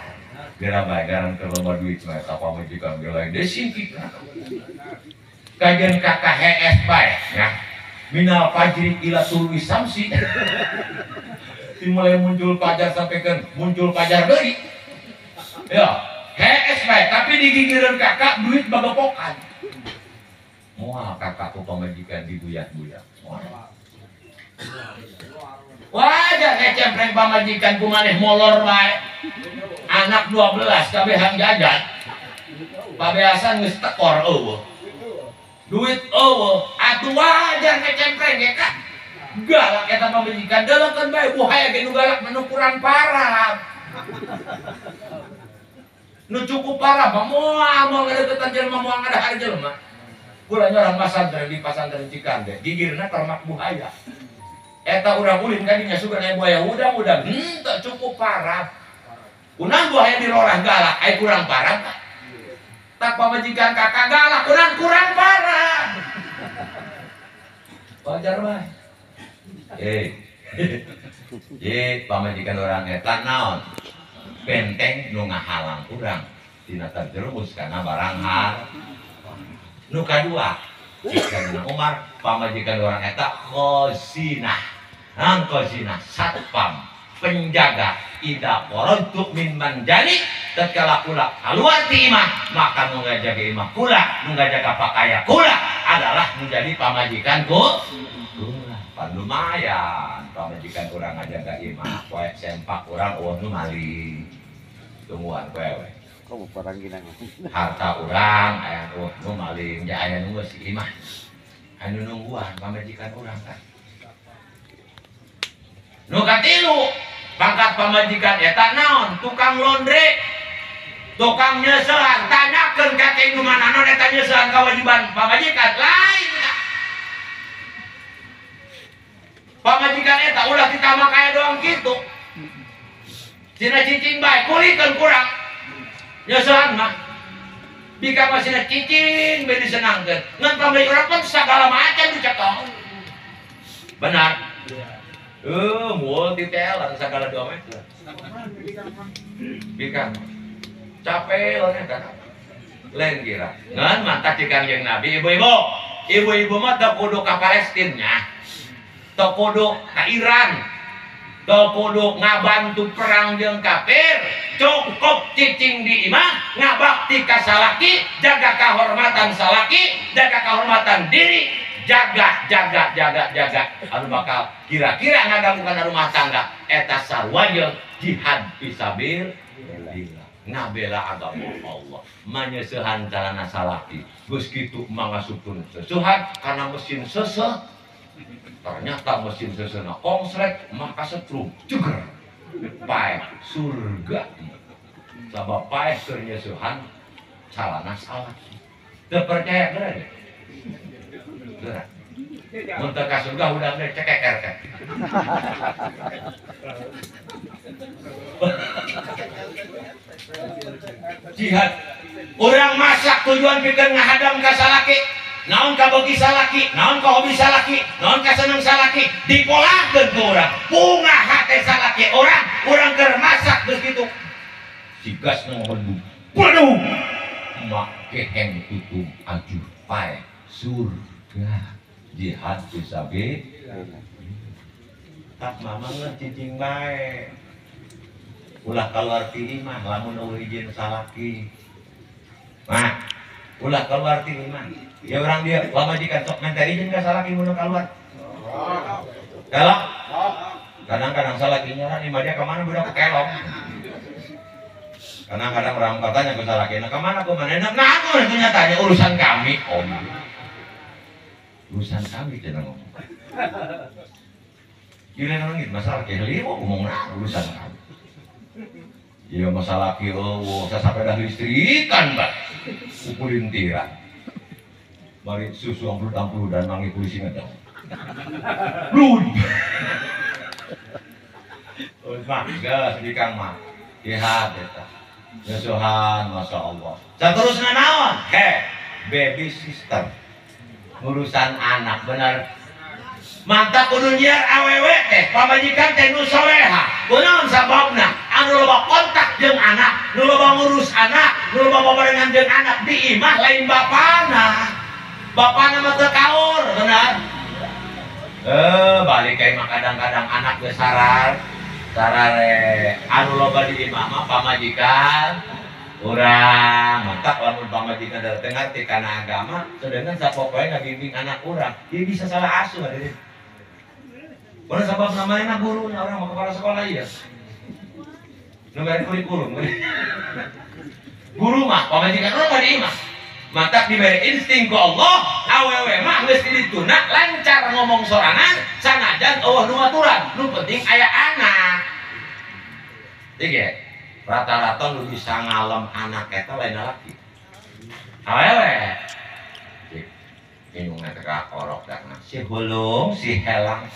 geura bae garan keur loba duit mah eta pamajikan ge lain deui kajian kakak hees bae nya. Minal fajri ila tulu'i samsi. Dimulai muncul fajar sampai ke muncul fajar deui. Ya, hees bae tapi digigireun kakak duit bagepokan. Moal kakak ku pamajikan dibuyat-buyat. Wajar ngecempreng pamajikan ku maneh molor bae. Anak 12 kabehan jajan. Pabeasan geus tekor eueuh. Duit eueuh, atuh wajar ngecempreng ge kak. Galak eta pamajikan deulekeun bae buhaya ge nu galak mah nu kurang parah. Nu cukup parah mah moal moal ngadeukeutan jelema moal ngadahar jelema. Kula nyorang pasantren di pasantren Cikande, gigirna termak buaya. Eta urang ulin ka dinya sugan aya buaya udang-udang, henteu cukup parah. Kunaon buaya dirorah galak, aya kurang parah tah. Tak pamajikan kakak galak, kunaon kurang parah. Wajar bae. Pamajikan urang eta naon? Benteng nu ngahalang urang tina terjerumus kana barang haram. Nu kadua, Sayyidina Umar pamajikan urang eta khazinah. Naon khazinah? Satpam, penjaga. Ida qarajtu min manjali, tatkala kula kaluar ti imah, maka nu ngajaga imah kula, nu ngajaga pakaya kula adalah menjadi pamajikan ku. Kula pan lumayan pamajikan urang ngajaga imah, poe sempak urang eueuh nu maling. Tungguan kowe we. Harta urang aya eueuh nu maling, ja aya nu geus imah. Anu nungguan pamajikan urang kan. Nu katilu, pangkat pamajikan eta naon? Tukang laundry, tukang nyeusehan. Tanyakeun ka ke nu mananon eta nyeusehan kewajiban pamajikan lain. Pamajikan eta ulah ditambah kaya doang kitu. Cina cicing bae kulikeun kurang. Nyeusehan mah bika mah cina cicing bae disenangkeun. Ngan pamajikan urang pan sagala macam dicekong. Benar. Multi talent segala 2 meter. Bika capek orangnya kan. Lain kira. Ngan mantak di Kangjeng Nabi ibu-ibu. Ibu-ibu mah teu kudu ka Palestina nya. Teu kudu ka Iran. Teu kudu ngabantu perang jeung kafir. Cukup cicing di imah, ngabakti ka salaki, jaga kehormatan salaki, jaga kehormatan diri. Jaga, jaga, jaga, jaga. Anu bakal kira-kira ngaganggu kana rumah tangga eta sarua jeung jihad fisabilillah. Ngabela agama Allah, manyeusehan calana salaki. Geus kitu mangasupkeun seusehan kana mesin seuseuh. Ternyata mesin seuseuna kongsrek maka setrum jeger. Paeh surga. Sabab paeh keur nyeusehan calana salaki. Teu percaya geura ge? Geura. Mun teu ka surga udah teh cekek RT. Jihad. Urang masak tujuan pikeun ngahadam ka salaki, naon ka beuki salaki, naon ka hobi salaki, naon ka seneng salaki, dipolakeun ku urang. Bunga hate salaki urang, urang keur masak geus kitu. Sigas nu ngomong, "Waduh, mak keheng tutum ajuh pae surga." Jihad fisabilillah. Tak mama mah cicing bae. Ulah keluar ti imah lamun eueuh izin salaki. Nah, ulah keluar ti imah. Ya urang dia pamajikan sok minta izin ka salaki mun keluar. Kelok. Kadang-kadang salaki nyaran imah dia ka mana budak kelok. Kadang-kadang orang katanya ke salaki, "Nah, ka mana ku mana?" Nah, aku itu nyatanya urusan kami. Oh. Urusan kami cenah ngomong. Gila nangis masalah kehli ngomong urusan kami. Ya masalah ki eueuh sasapeda listrikan bah. Kukulintiran. Mari susu ampul-ampul dan mangi polisi ngedang. Lun. Oh, mah geus di Kang mah. Jihad eta. Nyusuhan masyaallah. Saterusna naon? He, baby sister. Urusan anak benar. Mantap kudu nyiar awewe teh pamajikan teh nu soleha. Kunaon sababna? Anu loba kontak jeung anak, nu loba ngurus anak, nu loba babarengan jeung anak di imah lain bapana. Bapana mah teu kaur, benar. Balik ka imah kadang-kadang anak geus sarar. Sarare anu loba di imah mah pamajikan urang. Mantap lamun pamajikan teu ngarti kana agama, sedangkan sapopoe ngabimbing anak urang, dia bisa salah asuh hadirin. Karena sabab namanya guru, orang mau kepala sekolah iya. Nu bari kurikulum. Guru mah pamajikan urang mah di imah. Mantap diberi insting ku Allah, awewe mah geus dituna lancar ngomong sorangan, sanajan eueuh nu aturan, nu penting aya anak. Tiga. Rata-rata nu bisa ngalem anak eta lain laki. Awewe. Indungna teh ka orok dahna. Si Hulung, si Helang.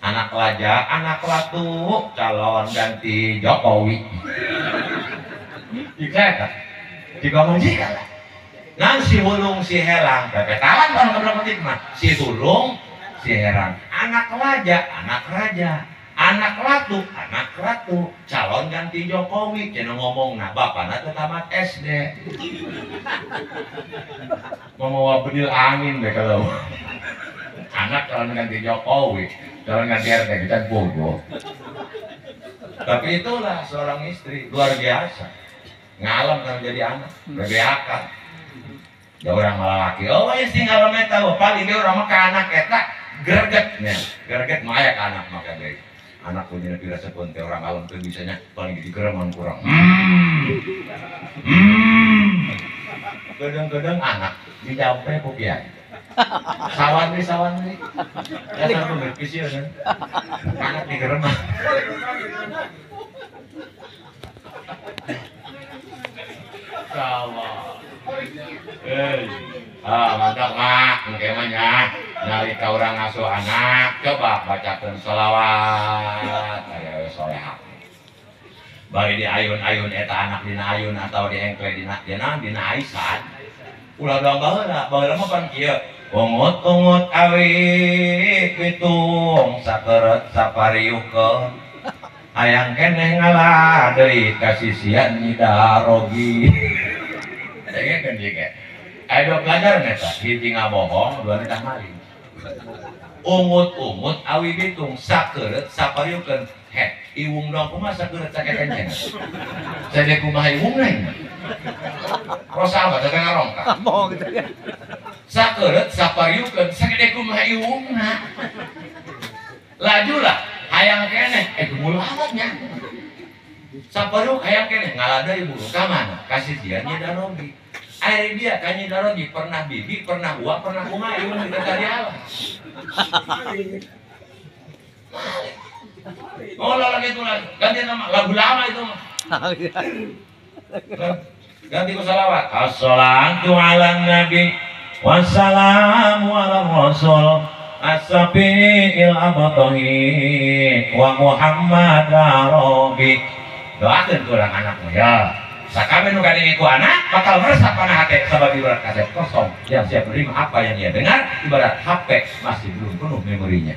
Anak raja, anak ratu, calon ganti Jokowi. Jika eta. Jika majikan lah. Ngan si Hulung, si Helang, pepetalan kalau keberapa mah. Si Hulung, si Helang, anak raja, anak raja. Anak ratu, calon ganti Jokowi, cenah ngomongna bapana teu tamat SD. Mau bedil angin deh kalau anak calon ganti Jokowi, calon ganti RT kita bodoh. Tapi itulah seorang istri luar biasa, ngalem kan jadi anak, bebeakan. Da urang malah laki, oh istri ngalem eta, paling dia urang mah ka anak eta gregetnya, greget mah aya ka anak mah kabeh. Anak punya lebih rasa pun orang alam tuh bisanya paling digereman kurang. Kadang-kadang anak dijampe ku kiai. Sawan nih. Dasar pemberkisir kan. Anak digereman. Salah. Mantap mak, engke mah nya. Nalika urang ngasuh anak, coba bacakeun sholawat, aya we soleha. Bari di ayun-ayun eta anak dina ayun atau di engkle dina dina aisan. Ulah doang baheula, baheula mah pan kieu. Ungut-ungut awi pitung sakeureut sapariukeun. Hayang keneh ngalah deui ka sisian nyidarogi. Dengekeun ieu ge. Aya dua pelajaran eta, hiji ngabohong, dua nitah maling. Ungut-ungut awi bitung sakeureut sapariukeun. Heh, iwung dong kumaha sakeureut sakekencen. Sade kumaha iwungna ieu mah. Rosa abah teh ngarongkak. Bohong gitu ya. Sakeureut sapariukeun sagede kumaha iwungna. Lajulah hayang keneh, gemul amat nya. Sapariuk hayang keneh ngalah deui buru ka mana? Ka sisian Nyi Darogi. Air dia ka Nyi Darogi pernah bibi, pernah uak, pernah kumaha iwung di tadi alam. Oh lagi itu lagi, ganti nama lagu lama itu mah. Ganti ku salawat. Assalatu ala nabi wassalamu ala rasul as-safi'il abtahi wa Muhammad arabi. Doakeun ku urang anakmu ya. Sakabeh nu kadenge ku anak bakal meresap kana hate sabab ibarat kaset kosong yang siap menerima apa yang ia dengar, ibarat HP masih belum penuh memorinya.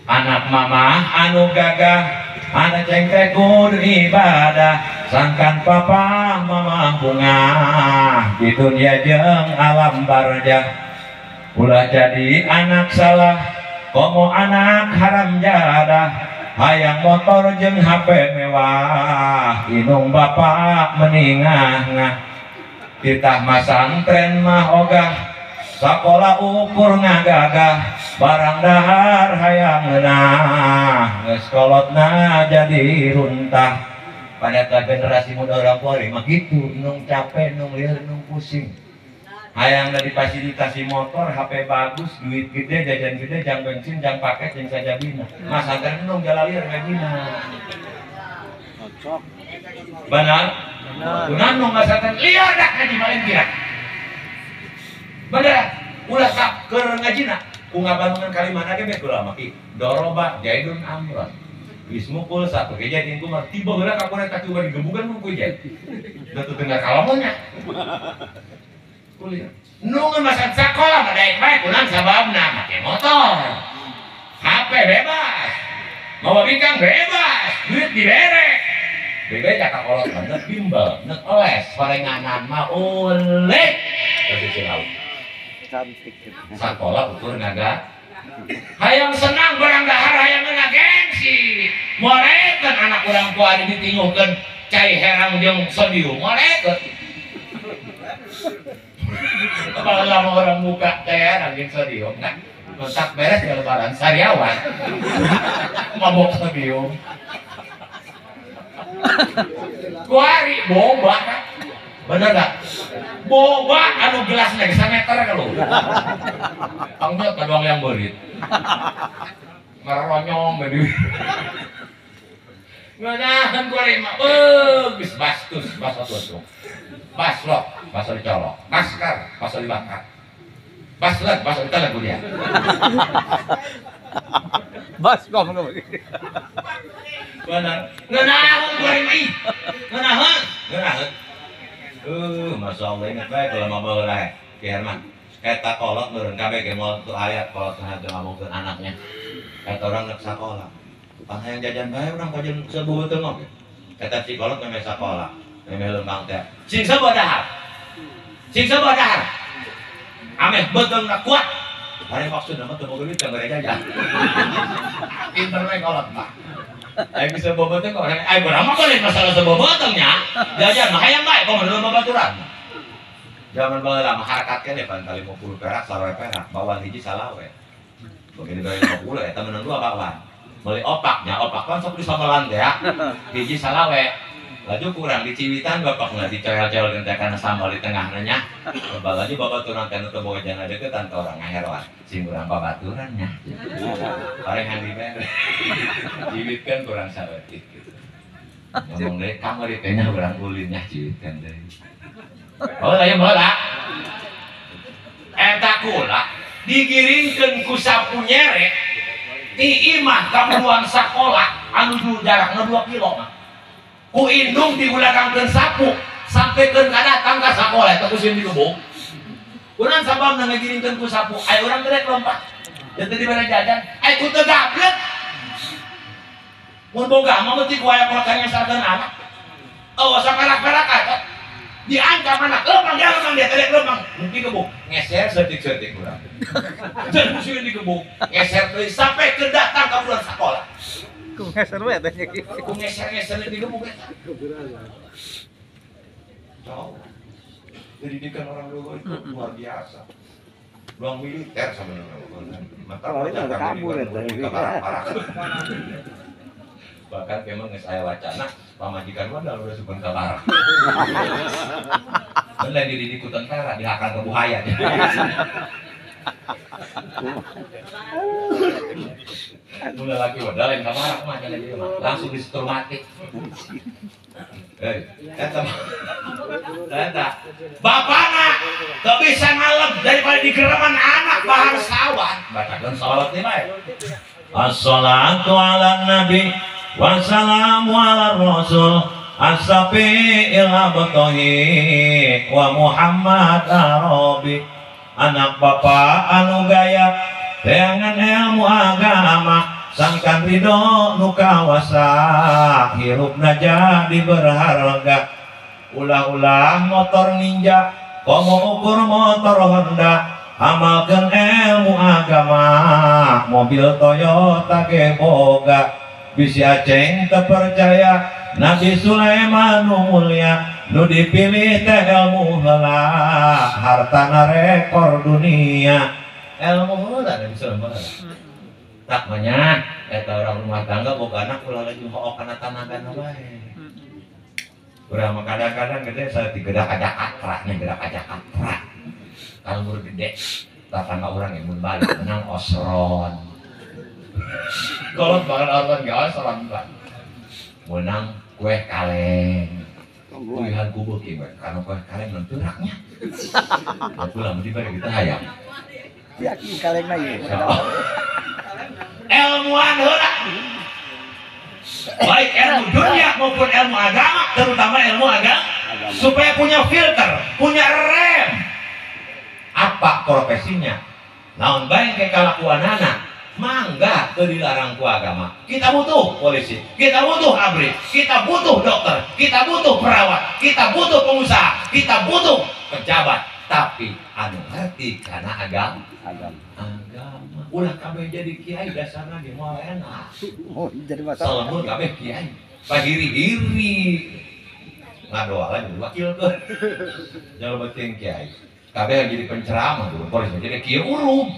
Anak mama anu gagah, anak cengteh kudu ibadah, sangkan papa mama bungah di dunia jeung alam barjah. Ulah jadi anak salah, komo anak haram jadah, hayang motor jeung HP mewah, inung bapak meningah-ngah. Titah masantren mah ogah, sakola ukur ngagagah, barang dahar hayang ngeunah, geus kolotna jadi runtah. Pada generasi muda orang tua mah gitu, nung capek, nung lieur, nung pusing. Hayang difasilitasi motor, HP bagus, duit gede, jajan gede, jang bensin, jang paket, jang sajabina. Mas antar nung jalalir ngajina. Cocok. Benar? Benar. Nung masantren liar dah ngaji paling kira. Benar. Ulah tak keur ngajina. Ku ngabandungan kalimana ge bae kula mah ki. Doroba jaidun amron. Geus mukul satu ge jadin kumar tiba heula ka kure tak coba digebugan ku jaid. Da teu tengah kalamonnya. Kuliah. Nungun masa sekolah mah daek bae kunaon sababna make motor. HP bebas. Mawa bikang bebas, duit dibere. Bebe cakak kolot mah neuk bimbel, neuk oles, horenganan mah ulit. Terus laut. Cantik. Sakola ukur ngaga. Hayang senang barang dahar hayang ngeunah gengsi. Morekeun anak urang tua ditinguhkeun cai herang jeung sodium morekeun. Kalau lama orang muka cai herang jeung sodium nah kontak beres ya lebaran sariawan. Mabok sodium. Kuari boba kan? Bener gak? Boba anu gelasnya bisa meter kalau. Tangnya kaduang yang berit. Ngeronyong bedi. Ngeunaheun kuari mah. Geus bastus, baso tutup. Baslok, baso dicolok. Masker, baso dibakar. Bas lah, bas kita lagu dia. Bas ngomong benar. Ngeunaheun goreng ih. Ngeunaheun, ngeunaheun. Masya Allah ingat bae kalau mama heula Ki Herman. Eta kolot meureun kabeh ge moal teu aya kolot teh teu ngomongkeun anaknya. Eta urang rek sakola. Pan hayang jajan bae urang kajeun sebueuh teu oge. Eta si kolot memeh sakola, memeh lembang teh. Sing sabar dahar. Sing sabar dahar. Ameh beuteungna kuat. Hari maksudna mah teu boga duit teu mere jajan. Pinter we kolot mah. Aing bisa boboteng kok. Aing urang mah lain masalah seboboteng nya. Jajan mah hayang bae komo dulu babaturan. Zaman baheula mah harakat keneh pan 50 perak salawe perak, bakwan hiji salawe. Begini bae 50 eta menang 2 bakwan. Meuli opak nya, opak kan sok disambelan teh ya. Hiji salawe. Laju kurang diciwitan bapakna dicoel-coelkeun teh kana sambal di tengahna nya. Laju babaturan teh nu teu boga jana deuketan ka urang ngaheroan. Sing urang babaturan nya. Paling dibere. Ciwitkeun kurang saeutik gitu. Ngomong deui kamari teh nya urang ulin nya ciwitkeun deui. Oh, aya baheula. Eta kula digiringkeun ku sapu nyere ti imah ka buruan sakola anu jarakna 2 kilo mah. Ku indung digulagangkeun sapu sampikeun ka datang ka sakola eta ku sieun digebuk. Urang sababna ngagiringkeun ku sapu, aya urang gerek lompat. Da teu dibere jajan, aya ku teu gablek. Mun boga mah meuti ku aya kolot ngesarkeun anak. Oh, sakarak-karak eta. Diancam anak, lempang dia, lempang dia, tarik lempang. Mungkin gebuk, ngeser setik-setik kurang. Dan musuhnya digebuk, ngeser terus sampai ke datang ke bulan sekolah. Ku ngeser we teh nya. Ku ngeser-ngeser digebuk eta. Jauh. Pendidikan orang dulu itu luar biasa. Ruang militer sebenarnya. Maka kabur eta. Bahkan memang geus aya wacana pamajikan mah da udah sugan ka barak. Mun lain dididik ku tentara dihakan ke buhaya. Mun lalaki mah da lain ka barak mah cenah ieu mah langsung disetur mati. Eta mah. Eta bapana teu bisa ngalem daripada digereman anak bahar sawan. Bacakeun salawat teh bae. Assalatu ala nabi wassalamu ala rasul as-safi'il abtahi wa Muhammad arabi. Anak bapak anu gaya teangan ilmu agama sangkan ridho nu kawasa hirupna jadi berharga. Ulah-ulah motor Ninja komo ukur motor Honda amalkeun ilmu agama mobil Toyota ge boga. Bisi aceng terpercaya Nabi Sulaiman nu mulia nu dipilih teh ilmu heula hartana rekor dunia. Ilmu heula Nabi Sulaiman heula. Tak banyak eta orang rumah tangga boga anak ulah lagi hook kana tanagana wae. Urang mah kadang-kadang gede saya digedak aja katra nya gedak aja katra. Kalau gede tetangga urang yang mun balik menang osron. Kolot banget orang gak osron banget. Menang kue kaleng. Pilihan kubu ki we, karena kue kaleng mun turaknya. Aku lah mesti bari kita hayang. Yakin kaleng mah ieu. Ilmuan heula. Baik ilmu dunia maupun ilmu agama, terutama ilmu agama, supaya punya filter, punya rem. Apa profesinya? Naon bae ke kalakuanana? Mangga teu dilarang ku agama. Kita butuh polisi, kita butuh ABRI, kita butuh dokter, kita butuh perawat, kita butuh pengusaha, kita butuh pejabat. Tapi anu ngerti karena agama. Agama. Ulah kabeh jadi kiai dasarna ge moal enak. Oh, jadi masalah. Salamun kabeh kiai. Pahiri-hiri. Ngadoa lah jadi wakilkeun. Jangan penting kiai. Kabeh jadi penceramah dulu, polisi jadi kiai urung.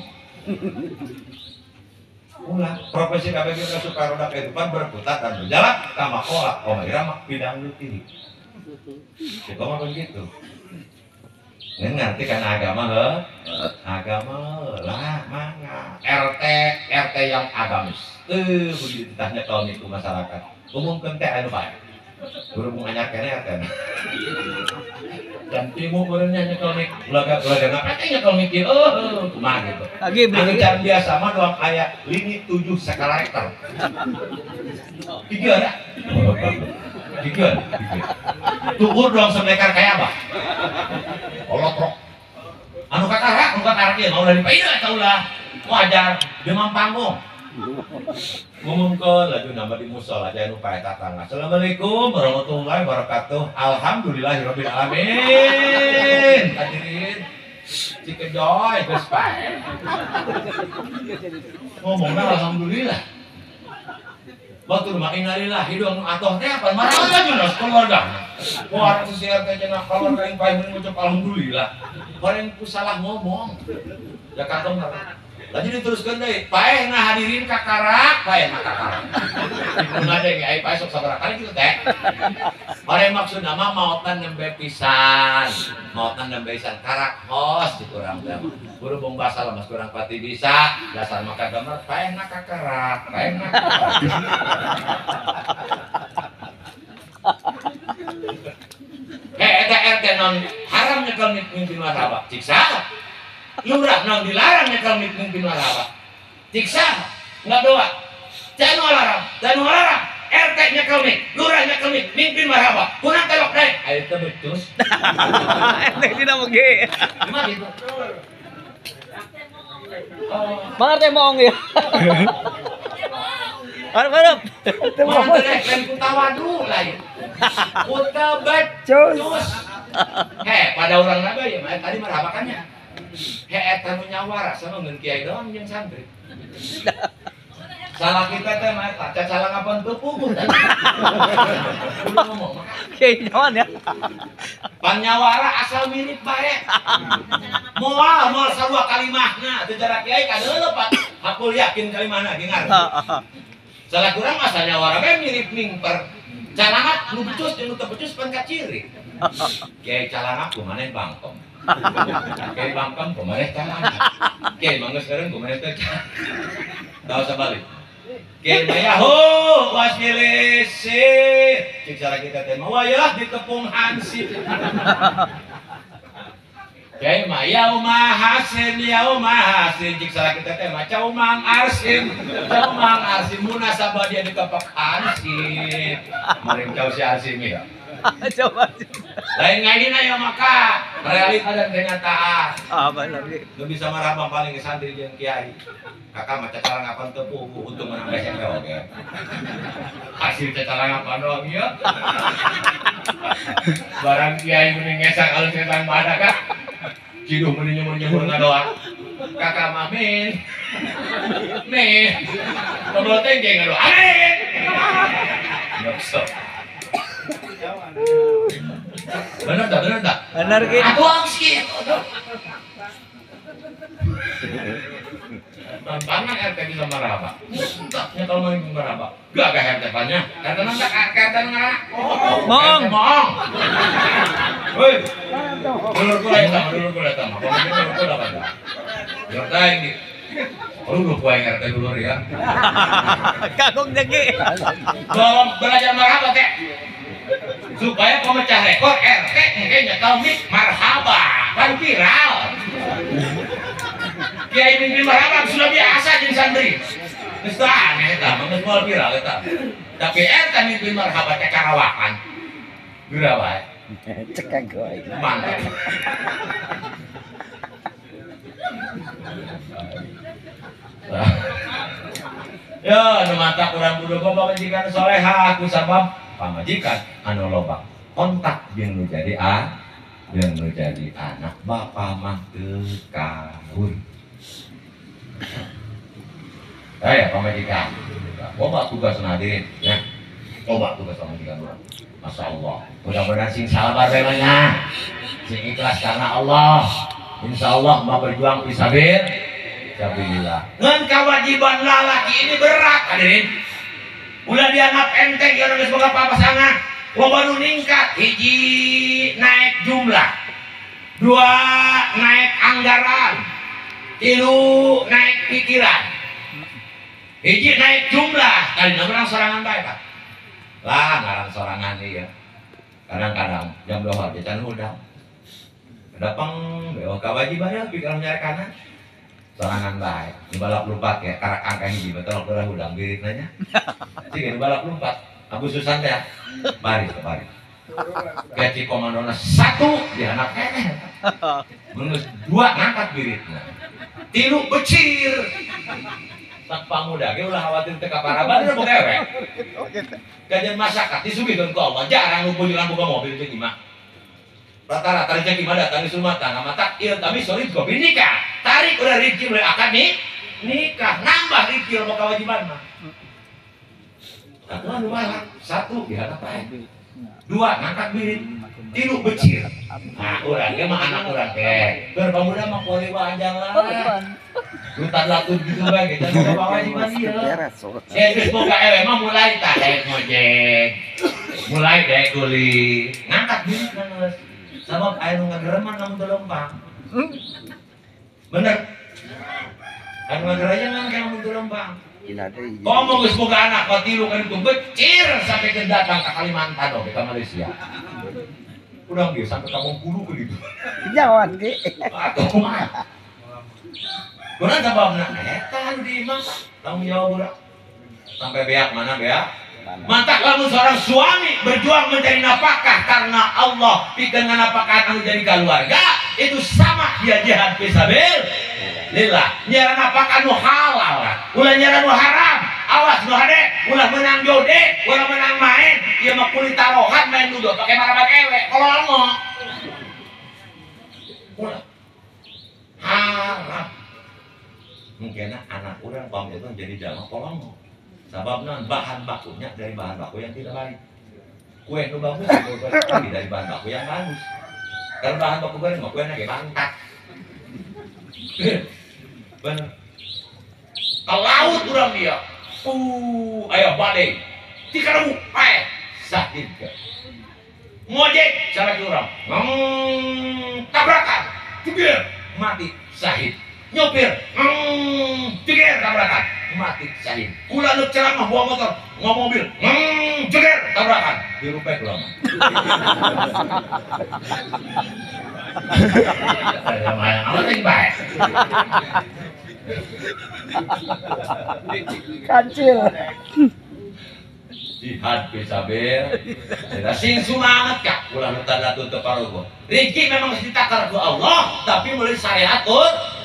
Ulah profesi kabeh kita supaya roda kehidupan berputar dan berjalan kama kola koma irama bidang leutik. Kita mah begitu. Ngerti kan agama he? Agama lah mangga. RT yang agamis. Begitu ditanya tahun itu masyarakat. Umumkeun teh anu bae. Berhubung anyar keneh RT. Can timu meureunnya nyekel mik ulaga-ulaga ngapa teh nyekel mik ieu eueuh kumaha gitu. Lagi beli can biasa mah doang aya lini 7 skala Richter. Tiga ada. Tiga. Tukur doang semekar kayak apa? Olotrok. Anu kakara ieu mau ulah dipaida eta ulah. Wajar demam panggung. Ngumumkeun laju nambah di musola jangan lupa eta tangga. Assalamualaikum warahmatullahi wabarakatuh. Alhamdulillahirabbil alamin. Hadirin cikejoy geus pae. Ngomongna alhamdulillah. Batur mah innalillahi dong atoh teh apa marah aja keluarga. Wah, sesiar teh cenah keluarga aing pae ngucap alhamdulillah. Bareng ku salah ngomong. Ya katem laju diteruskan deui. Paehna hadirin kakarak, paehna kakarak. Mun ada ge ai paeh sok sabaraha kali kitu teh. Bareng maksudna mah maotna nembe pisan. Maotna nembe pisan karak hos di urang teh. Berhubung bahasa lemas kurang pati bisa, dasar maka gambar paehna kakarak, paehna kakarak. Eta RT non haram nyekel mimpin marhaba. Ciksa. Lurah non dilarang nyekel mimpin marhaba. Ciksa, nggak doa. Jangan larang, jangan larang. RT nyekel mik, lurah nyekel mik, mimpin marhaba. Kurang telok deh. Ayo teh becus. RT tidak mungkin. Gimana gitu? Bang RT moong ya. Harap harap. Mana teh lain kutawadu lain. Kuta becus. Heh, pada orang naga ya, tadi marhabakannya. Heh, eta nu nyawara sama ngeun kiai doang jeung santri. Salah kita teh mah eta cacalang apaan teu puguh. Kudu ngomong mah. Kiai nyawan ya. Panyawara asal mirip bae. Moal moal sarua kalimahna teu jarak kiai kadeuleu Pak. Hakul yakin kalimahna ge ngarti. Salah kurang asal nyawara bae mirip mingper. Calangap nu becus jeung nu teu becus pan kaciri. Kiai calangap kumaneh bangkem. Kiai bangkem kumaneh calangap. Kiai manggeus eureun kumaneh teu calangap. Tahu sabalik. Kiai mayahu wasmilisi. Cik cara kita teh mah wayah ditepung hansip. Kiai mah yauma hasin yauma hasin. Cik cara kita teh mah cau mang arsin. Cau mang arsin munasabah dia dikepak hansip. Maring cau si arsim ya. Coba. Lain ngaidina ya maka realita dan kenyataan. Ah benar ge. Nu bisa marah paling santri jeung kiai. Kakak mah cacalang apaan teu puguh untung menang SMP oge. Hasil cacalang apaan doang ieu. Barang kiai mending ngesak alus ngesang badak kak. Ciduh mending nyemur-nyemur ngadoa. Kakak mah min. Min. Goblok teh ge ngadoa. Amin. Nyokso. Bener tak? Bener tak? Bener gitu. Aku sih. Tantangan RT bisa marhaba. Enggaknya kalau mau marhaba. Gak ke RT banyak. RT nang RT nang. Moong. Moong. Woi. Dulur kula eta, dulur kula eta. Pemimpin dulur kula kan. RT ini. Lu lupa yang RT dulur ya. Kagok jegi. Tolong belajar marhaba teh. Supaya pemecah rekor RT mungkin nyetel mik marhaba kan viral. Kiai mimpin marhaba sudah biasa jeung santri. Geus teu aneh eta, mah geus moal viral eta. Tapi RT mimpin marhaba teh karawakan. Geura wae. Cekak goy. Mantap. Ya, nu mata kurang bodoh pamajikan solehah ku sabab pamajikan anu loba kontak jeung nu jadi a jeung nu jadi anak bapa mah teu kaur. Hei pamajikan, loba tugas hadirin ya. Loba tugas pamajikan urang. Masya Allah. Mudah-mudahan sing sabar bae nya. Sing ikhlas karena Allah. Insya Allah mau berjuang fisabilillah. Ngan kewajiban lalaki ini berat hadirin. Ulah dianggap enteng ya geus boga papasangan. Loba nu ningkat, hiji naik jumlah, dua naik anggaran, tilu naik pikiran. Hiji naik jumlah, tadi urang sorangan bae Pak. Lah ngarang sorangan ieu. Kadang-kadang jam 2 can hudang. Dapeng oh kewajibannya pikiran nyari kanan. Sorangan bae, balap lompat ya, karak angka hiji betul urang udang birit nanya. Cik balap lompat, Abu Susan teh baris baris. Gaji komandona 1 di anak keneh. Mun 2 ngangkat biritna. 3 becir. Tak pamuda ge ulah khawatir teu kaparaban boga ewe. Kajian masyarakat disugihkeun ku Allah, jarang nu pujuran boga mobil teh mah. Rata-rata rezeki mah datang di rumah tangga mata il tapi solid kopi nikah. Tarik udah rezeki mulai akad nih nikah nambah rezeki mau kewajiban mah. Satu anu balak, 1 di hadap pae. 2 ngangkat birit, 3 becir. Nah, urang ge mah anak urang ge. Keur pamuda mah kuari panjang lah. Lutan latun gitu bae ge jangan kewajiban ieu. Eh geus boga ewe mah mulai tah daek ngojek. Mulai daek kuli, ngangkat birit geus. Sabab aya nu ngagereman lamun teu lempang. Bener. Anu ngagereman kan lamun teu lempang. Komo geus boga anak patilu kan itu becir sampai ke datang ke Kalimantan oge ka Malaysia. Urang ge sampai ka Bengkulu ke ditu. Jauhan ge. Atuh kumaha. Kurang sababna eta anu di imah tanggung jawab urang. Sampai beak mana beak? Mantap lamun seorang suami berjuang mencari nafkah karena Allah pikeun nganafkahan anu jadi keluarga itu sama dia jihad fisabilillah. Nyiaran nafkah nu halal, ulah nyiaran nu haram. Awas nu hade, ulah menang jode, ulah menang main. Ieu mah kulit tarohan main ludo pake marabat ewe, kolongo. Ulah haram. Mungkin anak urang pameuteun jadi jalma kolongo. Sabab non bahan bakunya dari bahan baku yang tidak baik. Kue itu bagus, tapi dari bahan baku yang bagus. Kalau bahan baku goreng, mah kue lagi bangkat. Bener. Ke laut urang dia. Ayo badai. 3.000, pae. Sakit ke. Ngojek cara urang. Tabrakan. Jegir, mati sahid. Nyopir, jegir tabrakan. Mati syahid. Kula nu ceramah bawa motor, ngomong mobil, jeger tabrakan, dirupek kula mah. Amat bae. Kancil. Jihad fisabilillah. Sing sumanget kak, ulah nu tadatun teu parogo. Rezeki memang mesti ditakar ku Allah, tapi melalui syariat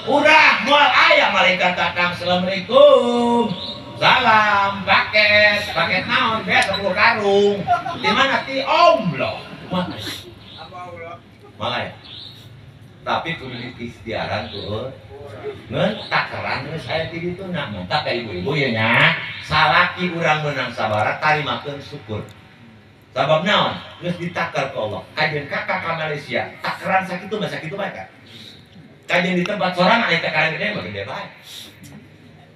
urang moal aya malaikat datang assalamualaikum. Salam paket, paket naon beas 10 karung. Di mana ti Allah? Malah. Tapi kudu ikhtiaran tuh. Ngeun takaran geus aya ti ditu nah mantap ka ibu-ibu ye nya. Salaki urang meunang sabaraha tarimakeun syukur. Sabab naon? Geus ditakar ku Allah. Kajeun kakak ka Malaysia, takaran sakitu mah sakitu bae ka. Kajian di tempat sorangan aya takaran gede mah gede bae.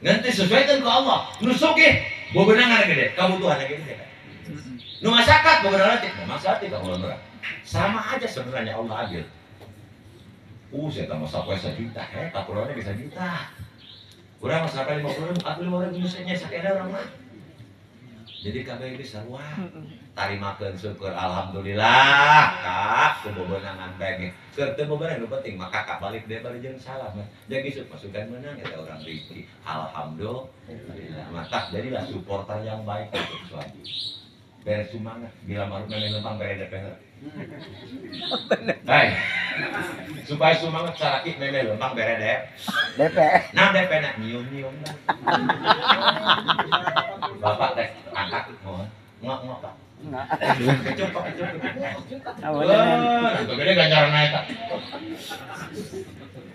Nanti sesuaikan ke Allah. Nu sugih bobeunangan gede, kabutuhan gede. Nu masyarakat bobeunangan leutik, masyarakat ka Allah murah. Sama aja sebenarnya Allah adil. Saya tambah sapoe 1 juta, takurangnya bisa juta. Urang mah sampai 50.000, atuh 50.000 nya sakeda urang mah. Jadi kabeh geus sarua. Tarimakeun syukur alhamdulillah, kak, kubobeunangan bae ge. Keur teu bobeunangan nu penting mah kakak balik deui bari jeung salam. Jadi isuk masukan meunang eta urang rezeki. Alhamdulillah. Maka jadilah supporter yang baik untuk suami. Beres semangat, bila maruk memang lempang bere DP. Baik. Supaya semangat saraki memang lempang bere DP. Nah DP nak nyium-nyium lah. Bapak teh angkat mohon. Ngok-ngok Pak. Kecup Pak, kecup. Wah, gede ganjaran eta.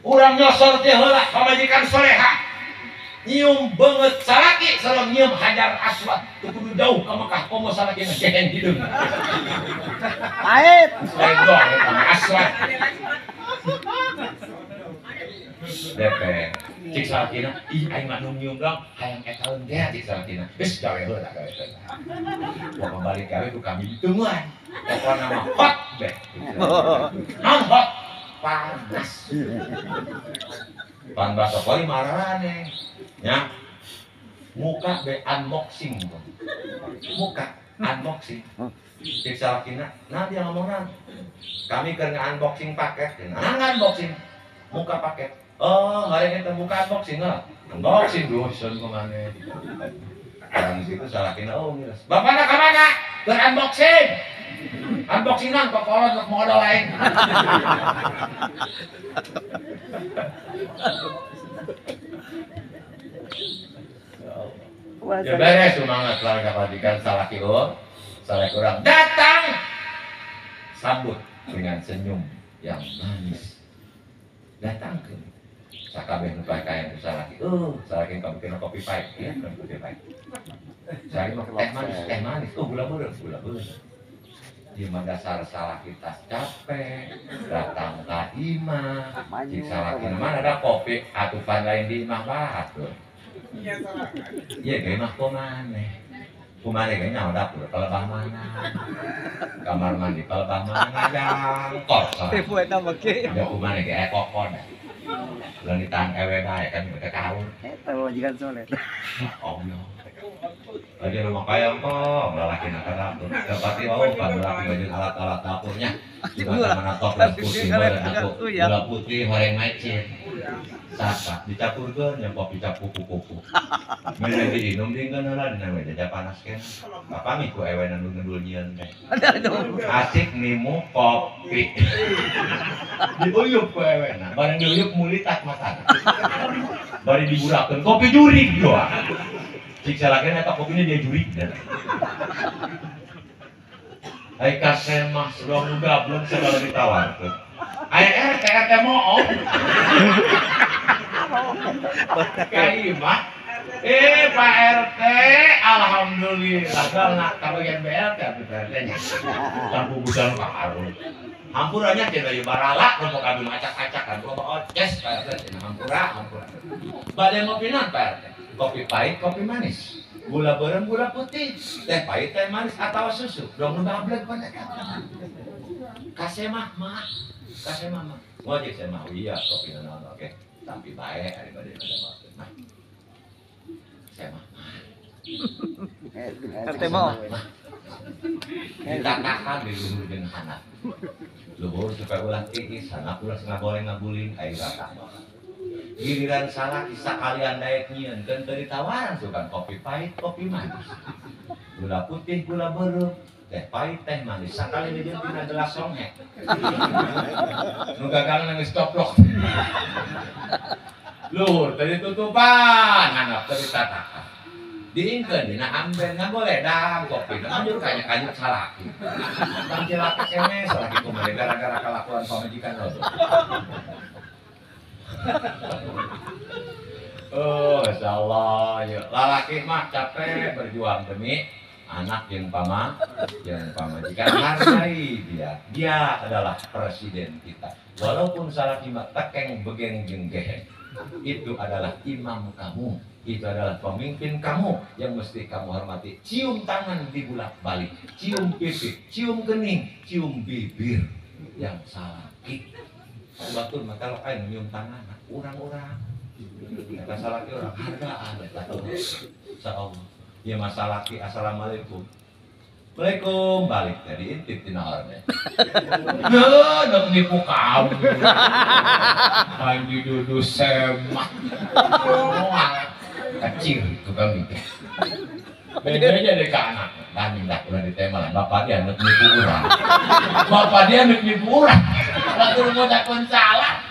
Urang nyosor teh heula pamajikan soleha. Nyium banget salaki sareng nyium hajar aswad teu kudu jauh ka Mekah komo salaki ngejehen hideung. Pahit. Lenggong eta aswad. DP cik salakina ih aing mah nu nyium dong hayang etaeun teh cik salakina. Geus gawe heula gawe heula. Wah balik gawe ku kami ditemuan. Pokona mah hot deh. Naon hot? Panas. Pan bahasa kori marane. Ya. Muka be unboxing. Muka. Unboxing. Cek salakina, nah dia ngomongna. Kami keur unboxing paket. Nah unboxing. Muka paket. Oh, hari ini terbuka unboxing lah. Unboxing dosen kemana? Dan situ salakina, oh miras. Bapakna ka mana? Keur unboxing. Unboxing nang kokolot modal lain. Ya beres semangat keluarga padikan salaki oh, salaki orang datang sambut dengan senyum yang manis. Datang ke sakabeh nu pae kaen salaki. Salaki kamu kopi pahit ya, kopi pahit. Salaki mah teh manis. Oh, gula beureum, gula beureum. Di dasar salah kita capek, datang ka imah, cik salaki mana ada kopi atupan lain di imah batur. Iya, ge mah kumaneh. Kumaneh ge nyaho dapur palebah mana. Kamar mandi palebah mana jangkot. Tipu eta mah ge. Ya kumaneh ge aya kokon. Leunitan ewe bae kan teu kaur. Eta majikan soleh. Allah. Lagi rumah kayang kok, lalaki nak dapur. Dapati oh, lalaki baju alat-alat dapurnya. Juga mana toples putih, gula putih, horeng macin. Sapa, dicampurkeun nya kopi cap kupu-kupu. Mene diinum dingkeun heula dina meja panas kan. Bapak ku ewe nu ngendul nyieun teh. Asik nimu kopi. Diuyup ku ewena, bareng diuyup mulitak matana. Bari diburakeun kopi jurig doang. Cik salakina eta kopinya dia jurig dan. Ai kasemah sudah gablek segala ditawarkeun. Ai RT RT moong. Ka imah. Pak RT alhamdulillah galna kabagian BLT atuh RT nya. Sampugusan kaharun. Hampuranya cenah ieu barala loba kadu acak-acakan loba oces Pak RT cenah hampura hampura. Bade ngopinan Pak RT. Kopi pahit, kopi manis, gula beureum, gula putih, teh pahit, teh manis, atau susu. Dong nu bablek pan eta. Kasemah mah, kasemah mah. Wajib saya mah iya kopi naon oke. Tapi bae ari bade mah. Saya mah. Teh mah. Ditatakan di luhur jeung handap. Luhur supaya ulah tiis, handap ulah ngagoreng ngaguling air rata. Giliran salah kisah kalian daek nyieun keun teu ditawaran sukan kopi pahit, kopi manis. Gula putih, gula beureum, teh pahit, teh manis. Sakali dijeun tina gelas songhe. Nu gagal geus toplok. Luhur teu ditutupan, handap teu ditatakan. Diingkeun dina amben ngagoledang kopi. Lanjut kanya-kanya salaki. Bang cilaka keneh salaki kumaha gara-gara kalakuan pamajikan loba. Oh, Masya Allah, ya. Lalaki mah capek berjuang demi anak yang pamajikan. Hargai dia, dia adalah presiden kita. Walaupun salaki mah tekeng begeng jeung geheng, itu adalah imam kamu, itu adalah pemimpin kamu yang mesti kamu hormati. Cium tangan dibulak-balik, cium pipi, cium kening, cium bibir yang salaki. Batur maka lo kain nyium tangan urang-urang. Kata salaki orang hargaan eta sa Allah. Ya masalaki assalamualaikum. Waalaikum balik tadi intip tina orangnya. Duh, nok nipu kamu. Mandi dudu semak. Kecil tukang itu. Bedanya dari ke anak. Banding lah udah ditema lah. Bapak dia nuk nipu urang. Bapak dia nuk nipu urang. Batur ngucapkeun salah.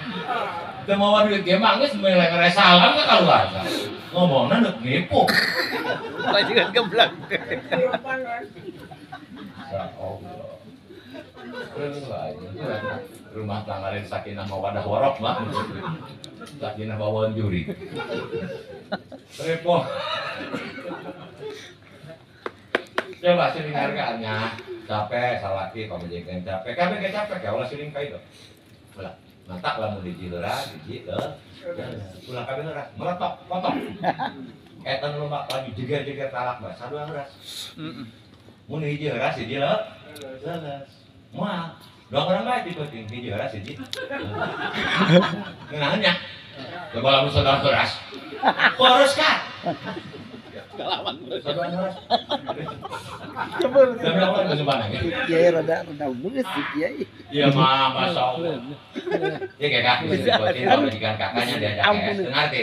Teu mawa duit ge mah geus mere salam ka kaluarga. Ngomongna nuk nipu. Majikan geblak. Ya Allah. Rumah tangga lain sakinah mawadah warahmah. Sakinah bawaan juri. Repot. Coba sering hargaannya. Capek salaki pamajikan capek. Kabeh ge capek ya ulah siling ka itu. Ulah. Matak lamun hiji heula, hiji teu. Ulah kabeh heuras, meletok, potong. Eta nu loba lagi jeger-jeger talak bae, sadua heuras. Mun hiji heuras hiji leuleus. Moal. Dua orang bae dipenting hiji heuras hiji. Ngeunaheun nya. Coba lamun saudara heuras. Boros kan? Kalawan. Saduan horas. Demi Allah geus mana ge. Kiai rada beus kiai. Iya mah masyaallah. Ya kayak kak, pemajikan kakaknya diajak es, ngerti?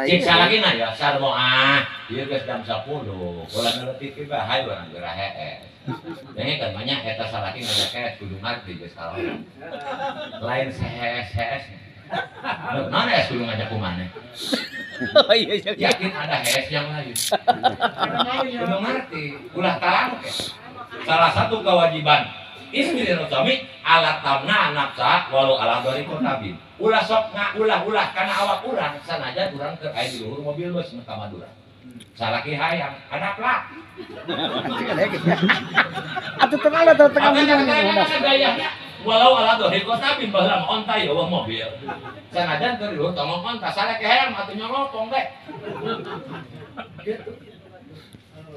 Cik salaki na ya, sarmo ah, ieu geus jam 10, ulah nuleuh TV bae hayu urang geura hees. Yang kan banyak eta salaki ngajak hees kudu ngarti geus kalora. Lain sehees-hees. Mana es kudu ngajak ku maneh? Oh iya iya. Yakin ada hees yang lain. Kudu ngerti, ulah tarang ke. Salah satu kewajiban istri dan suami alat tamna nafsa walau ala dori kotabin. Ulah sok ulah-ulah karena awak urang sanajan urang keur aya di luhur mobil bus ka Madura. Salaki hayang hadaplah. Atuh tengah lah tengah gayanya walau ala dori kotabin baheula mah onta ya eueuh mobil. Sanajan keur di luhur tong onta salaki hayang atuh nyolopong teh. Gitu.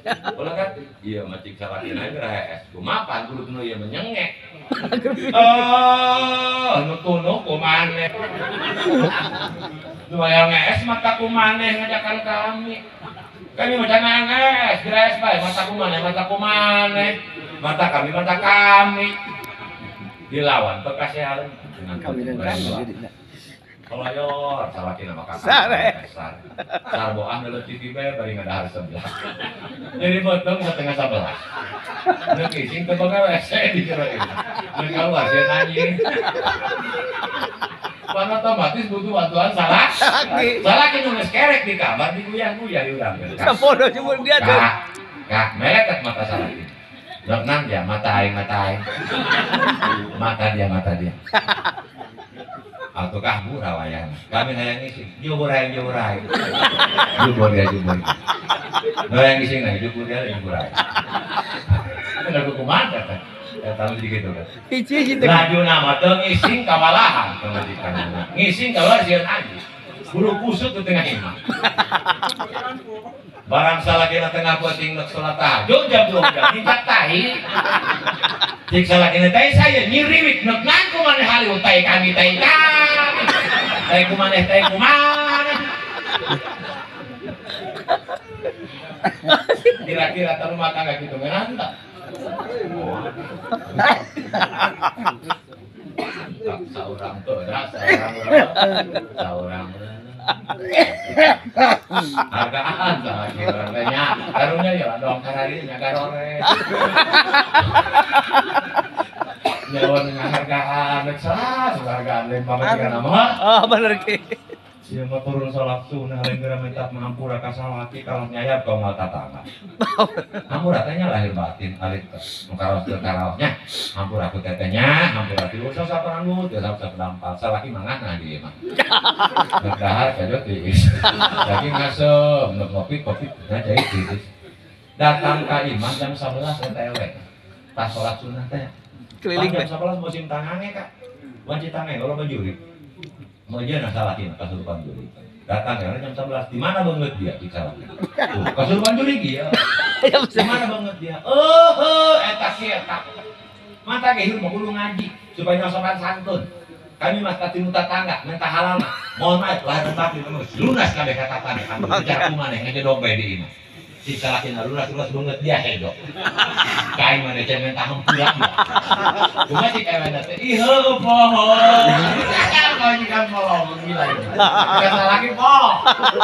Ulah kan, iya macik salaki naik hees. Kumapan kudu nu ieu menyengek. Oh, nu tunuh kumaneh. Nu hayang ngees mata kumaneh ngajakan kami. Kami macam ngees, geres bae mata kumaneh, mata kumaneh. Mata kami, mata kami. Dilawan pekasehan kami dan kami. Kolayor, salaki nama kakak. Sarboah nuleuh TV bae bari ngadahar sebelah. Jadi potong 10:30. Neuk ising teu boga WC di jero ieu. Neuk keluar sieun anjing. Pan otomatis butuh bantuan salah. Salaki nu geus kerek di kamar diguyah-guyah di urang. Sapodo jemur dia tuh. Kak, melekat mata salaki. Dok nang dia mata aing mata aing. Mata dia mata dia. Ataukah murah wayang. Kami hayang ngising, jubur hayang jubur hayang. Jubur dia jubur. Hayang ngising nah jubur dia jubur hayang. Bener kumaha teh. Eta mah gitu kan. Hiji hiji. Laju nama teu ngising kawalahan pamajikan. Ngising keluar sieun anjing. Buru kusut di tengah imah. Barang salakina tengah peuting nek salat tahajud jam 2 jam minta tahi. Cik salakina teh saya nyiriwik nek nang kumaneh haliu tai kami tai kami. Tai kumaneh tai kumaneh. Kira-kira rumah tangga gitu ngeunah tah. Saurang beras, saurang hargaan salaki urang teh nya. Karunya ya dong karari nya garore. Nyawa ngahargaan rek salah hargaan lain pamajikan mah. Oh bener ki. Sia mah turun salat sunah lain geura minta mahampura ka salaki kalah nyayap ka unggal tatangga. Hampura teh nya lahir batin alit nu karaos teu karaosnya. Hampura ku teteh nya, hampura tilu sasaparan teu sapadampat salaki mangah nah di ieu mah. Rek dahar kajo tiis. Lagi ngasem nu ngopi kopi nah cai tiis. Datang ka imah jam 11 eta ewe. Tas salat sunah teh. Keliling jam 11 musim tangange kak. Wanci tangange kalau jurik. Mau dia nah salaki kasurupan jurik. Datang ya jam 11. Di mana banget dia di salaki? Tuh, kasurupan jurik ya. Di mana banget dia? Oh, eta si eta. Mata ge hirup kudu ngaji supaya sopan santun. Kami mas tinu tetangga minta halal. Mohon maaf lahir batin lunas kabeh katatane. Bicara kumaneh ngedog bae di imah. Si salaki lunas-lunas banget dia hedo. Kain mana cek minta hampura. Cuma si kain mana teh ih heuh poho. Kan molong gila itu. Kata lagi poho.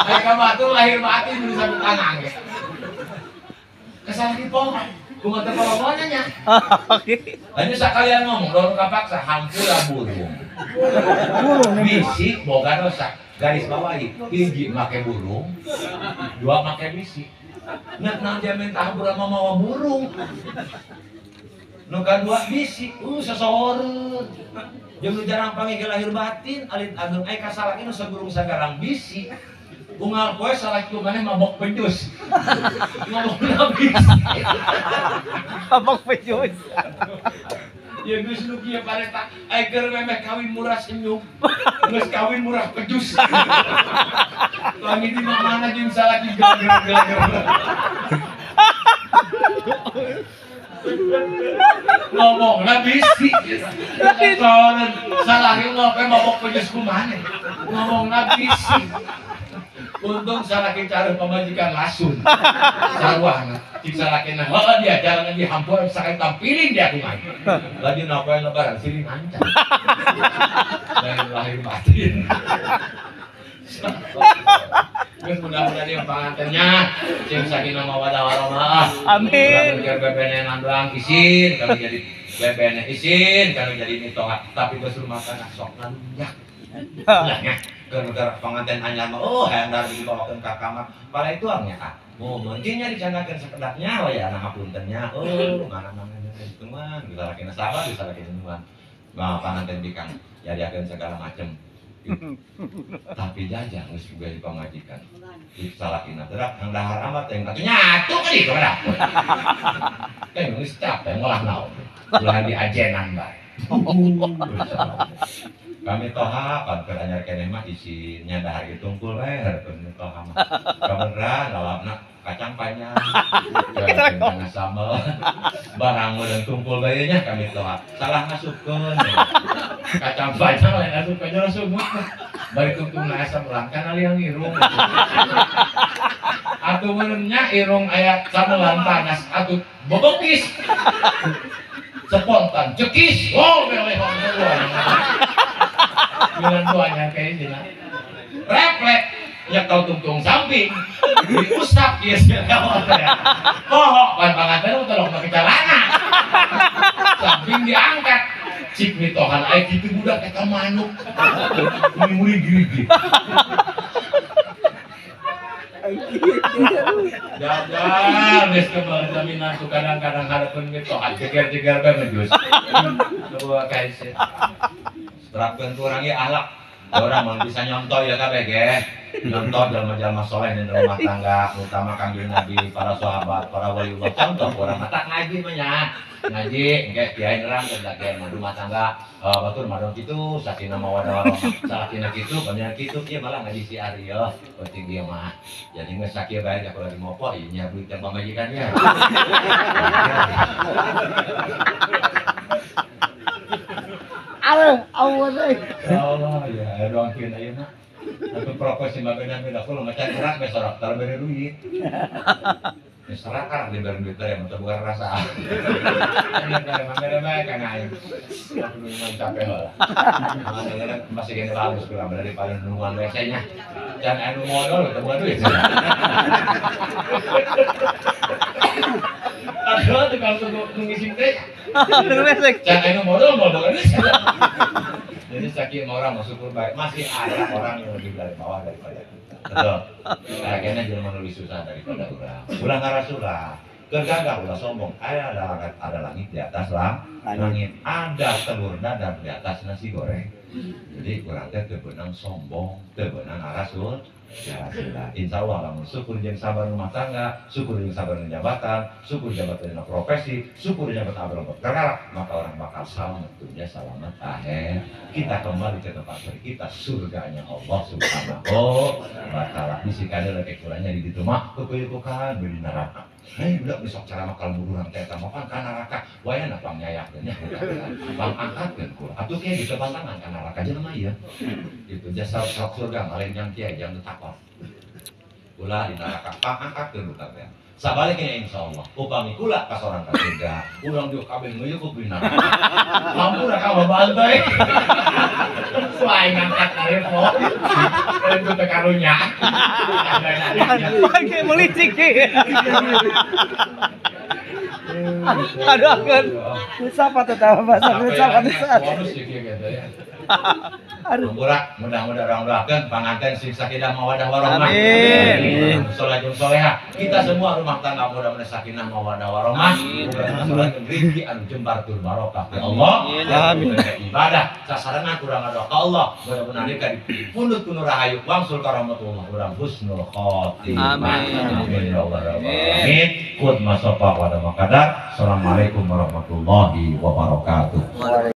Mereka batur lahir batin bisa tangan ge. Kesalaki poho. Kumaha teh poho-pohonya nya. Oke. Lanjut sakalian ngomong dorong kapaksa hampura burung. Bisi boga dosa. Garis bawahi hiji make burung, dua make bisi. Nek nang dia minta hampura mamawa burung. Nu kadua bisi, sesohoreun. Jeung nu jarang panggil lahir batin, alit ageng ai kasalaki nu sagurung sagarang bisi. Unggal poe salaki maneh mabok pejus. Ngomongna bisi. Mabok pejus. Ya geus nu kieu pareta, ai keur memeh kawin murah senyum. Geus kawin murah pejus. Lagi di mana jeung salaki geger-geger. Ngomongna bisi. Salaki ngopi mabok pejus kumaneh. Ngomongna bisi. Untung salaki cari pemajikan lasun. Sarwahna cik salakina heuh dia jalan di hampura sakali tampilin dia kumaha. Lagi napoe lebaran silih ngancam. Lain lahir batin. Geus mudah-mudahan ieu pangantennya cing sakinah mawaddah warahmah. Amin. Ulah bebene ngandoang isin kalau jadi bebene isin kalau jadi mitoha tapi geus rumah tangga sok ngalunjak. Ulah nya keur panganten anyar mah oh hayang dibawakeun ka kamar. Pala itu nya ah. Oh mungkin nya dicanakeun sakedapnya we ya nah hapunten nya. Oh mana-mana itu mah bisa lakina sabar bisa lakina nuan. Nah panganten bikang jadiakeun segala macam. Tapi jajang geus boga di pamajikan. Di salakina terak hang dahar amat yang atuh nyatu ka ditu ka dapur. Kan geus capek ngolah naon. Ulah diajenan bae. Kami toha pan keur anyar keneh mah isinya dahar ieu tungkul we hareupeun toha mah. Kabeneran lalapna kacang panjang. Kacang sambal. Barang dan tungkul bae nya kami toha. Salah ngasupkeun. Kacang panjang lain asup ka jero sumut. Bari tungtungna asam langkan aliang irung. Atuh meureun nya irung aya samelan panas atuh bobokis. Spontan cekis. Oh meleh semua. Bilang tuanya kayak gini. Refleks nyekel tungtung samping diusap ieu ya. Poho pan panganten tolong make celana. Samping diangkat. Cik mitohan aya kitu budak eta manuk. Muri-muri gigi. Jajan geus kebal jaminan tuh kadang-kadang hareupeun mitohan jeger-jeger bae mejus. Coba kae sih. Terapkeun ku urang ieu akhlak. Orang mau bisa nyontoh ya kabeh ge. Nyontoh jalma-jalma soleh di rumah tangga, terutama Kangjeng Nabi, para sahabat, para waliullah. Contoh urang mah tak ngaji mah nya. Ngaji engke kiai nerang teh kiai mah rumah tangga, batur mah dong kitu, sakinah mawaddah warahmah. Salakina kitu, panjenengan kitu kieu malah ngaji si Ari yo. Penting ieu mah. Jadi geus sakieu bae aku lagi mopo ieu nya duit teh pamajikannya. Aduh, Allah euy. Ya Allah ya, doangkeun ayeuna. Atuh perokok si mabeunah beda kulo macan gerak we sorak tar bere duit. Ya serak kan diberi duit teh mun teu boga rasa. Ini dari mana bae kana aing. Aku nu capek heula. Masih kene bagus kurang daripada nungguan WC nya. Can anu modal teu boga duit. Aduh, tukang tunggu ngising teh. Can anu modal mau boga duit. Jadi saking orang mau syukur baik, masih ada orang yang lebih dari bawah daripada kita. Betul. Kayaknya jelema lebih susah daripada urang. Ulah ngarasulah, keur gagah ulah sombong. Ada langit di atas langit, ada telur dadar di atas nasi goreng. Jadi urang teh teu beunang sombong, teu beunang ngarasul. Ya, insya Allah lamun syukur jeung sabar rumah tangga, syukur jeung sabar jabatan, syukur jabatan dina profesi, syukur jabatan abang perkara, maka orang bakal selamat dunia, selamat akhir. Kita kembali ke tempat kita, surganya Allah Subhanahu wa taala. Bisi kada leutik kurangnya di ditu mah kekuyukukan beri neraka. Hei budak besok cara makal mururan teh eta mah pan ka neraka. Wayana pangyayakeun nya. Pang angkatkeun kula. Atuh kieu gitu pantangan ka neraka jelema ieu. Itu jasa sok surga lain yang kiai jang takwa. Ulah di neraka pang angkatkeun budak teh. Sabaliknya insyaallah upami kula ka sorang ka surga, urang dieu kabeh nguyukup di neraka. Hampura ka babantai. Wah, ngangkat repot. Itu teh karunya. Pakai melicik. Aduh kan. Siapa tuh tahu bahasa siapa tuh? Bonus ya gitu ya. Hampura mudah-mudahan orang doakeun panganten sing sakinah mawaddah warahmah. Amin. Soleh jeung soleha. Kita semua rumah tangga mudah-mudahan sakinah mawaddah warahmah. Mudah-mudahan rezeki anu jembar tur barokah ya Allah. Amin. Ibadah sasarengan kurang ngadoa ka Allah. Mudah-mudahan ka dipundhut ku nu rahayu wangsul ka rahmatullah urang husnul khotimah. Amin. Amin ya Allah ya Amin. Qut masofa wa makadar. Assalamualaikum warahmatullahi wabarakatuh.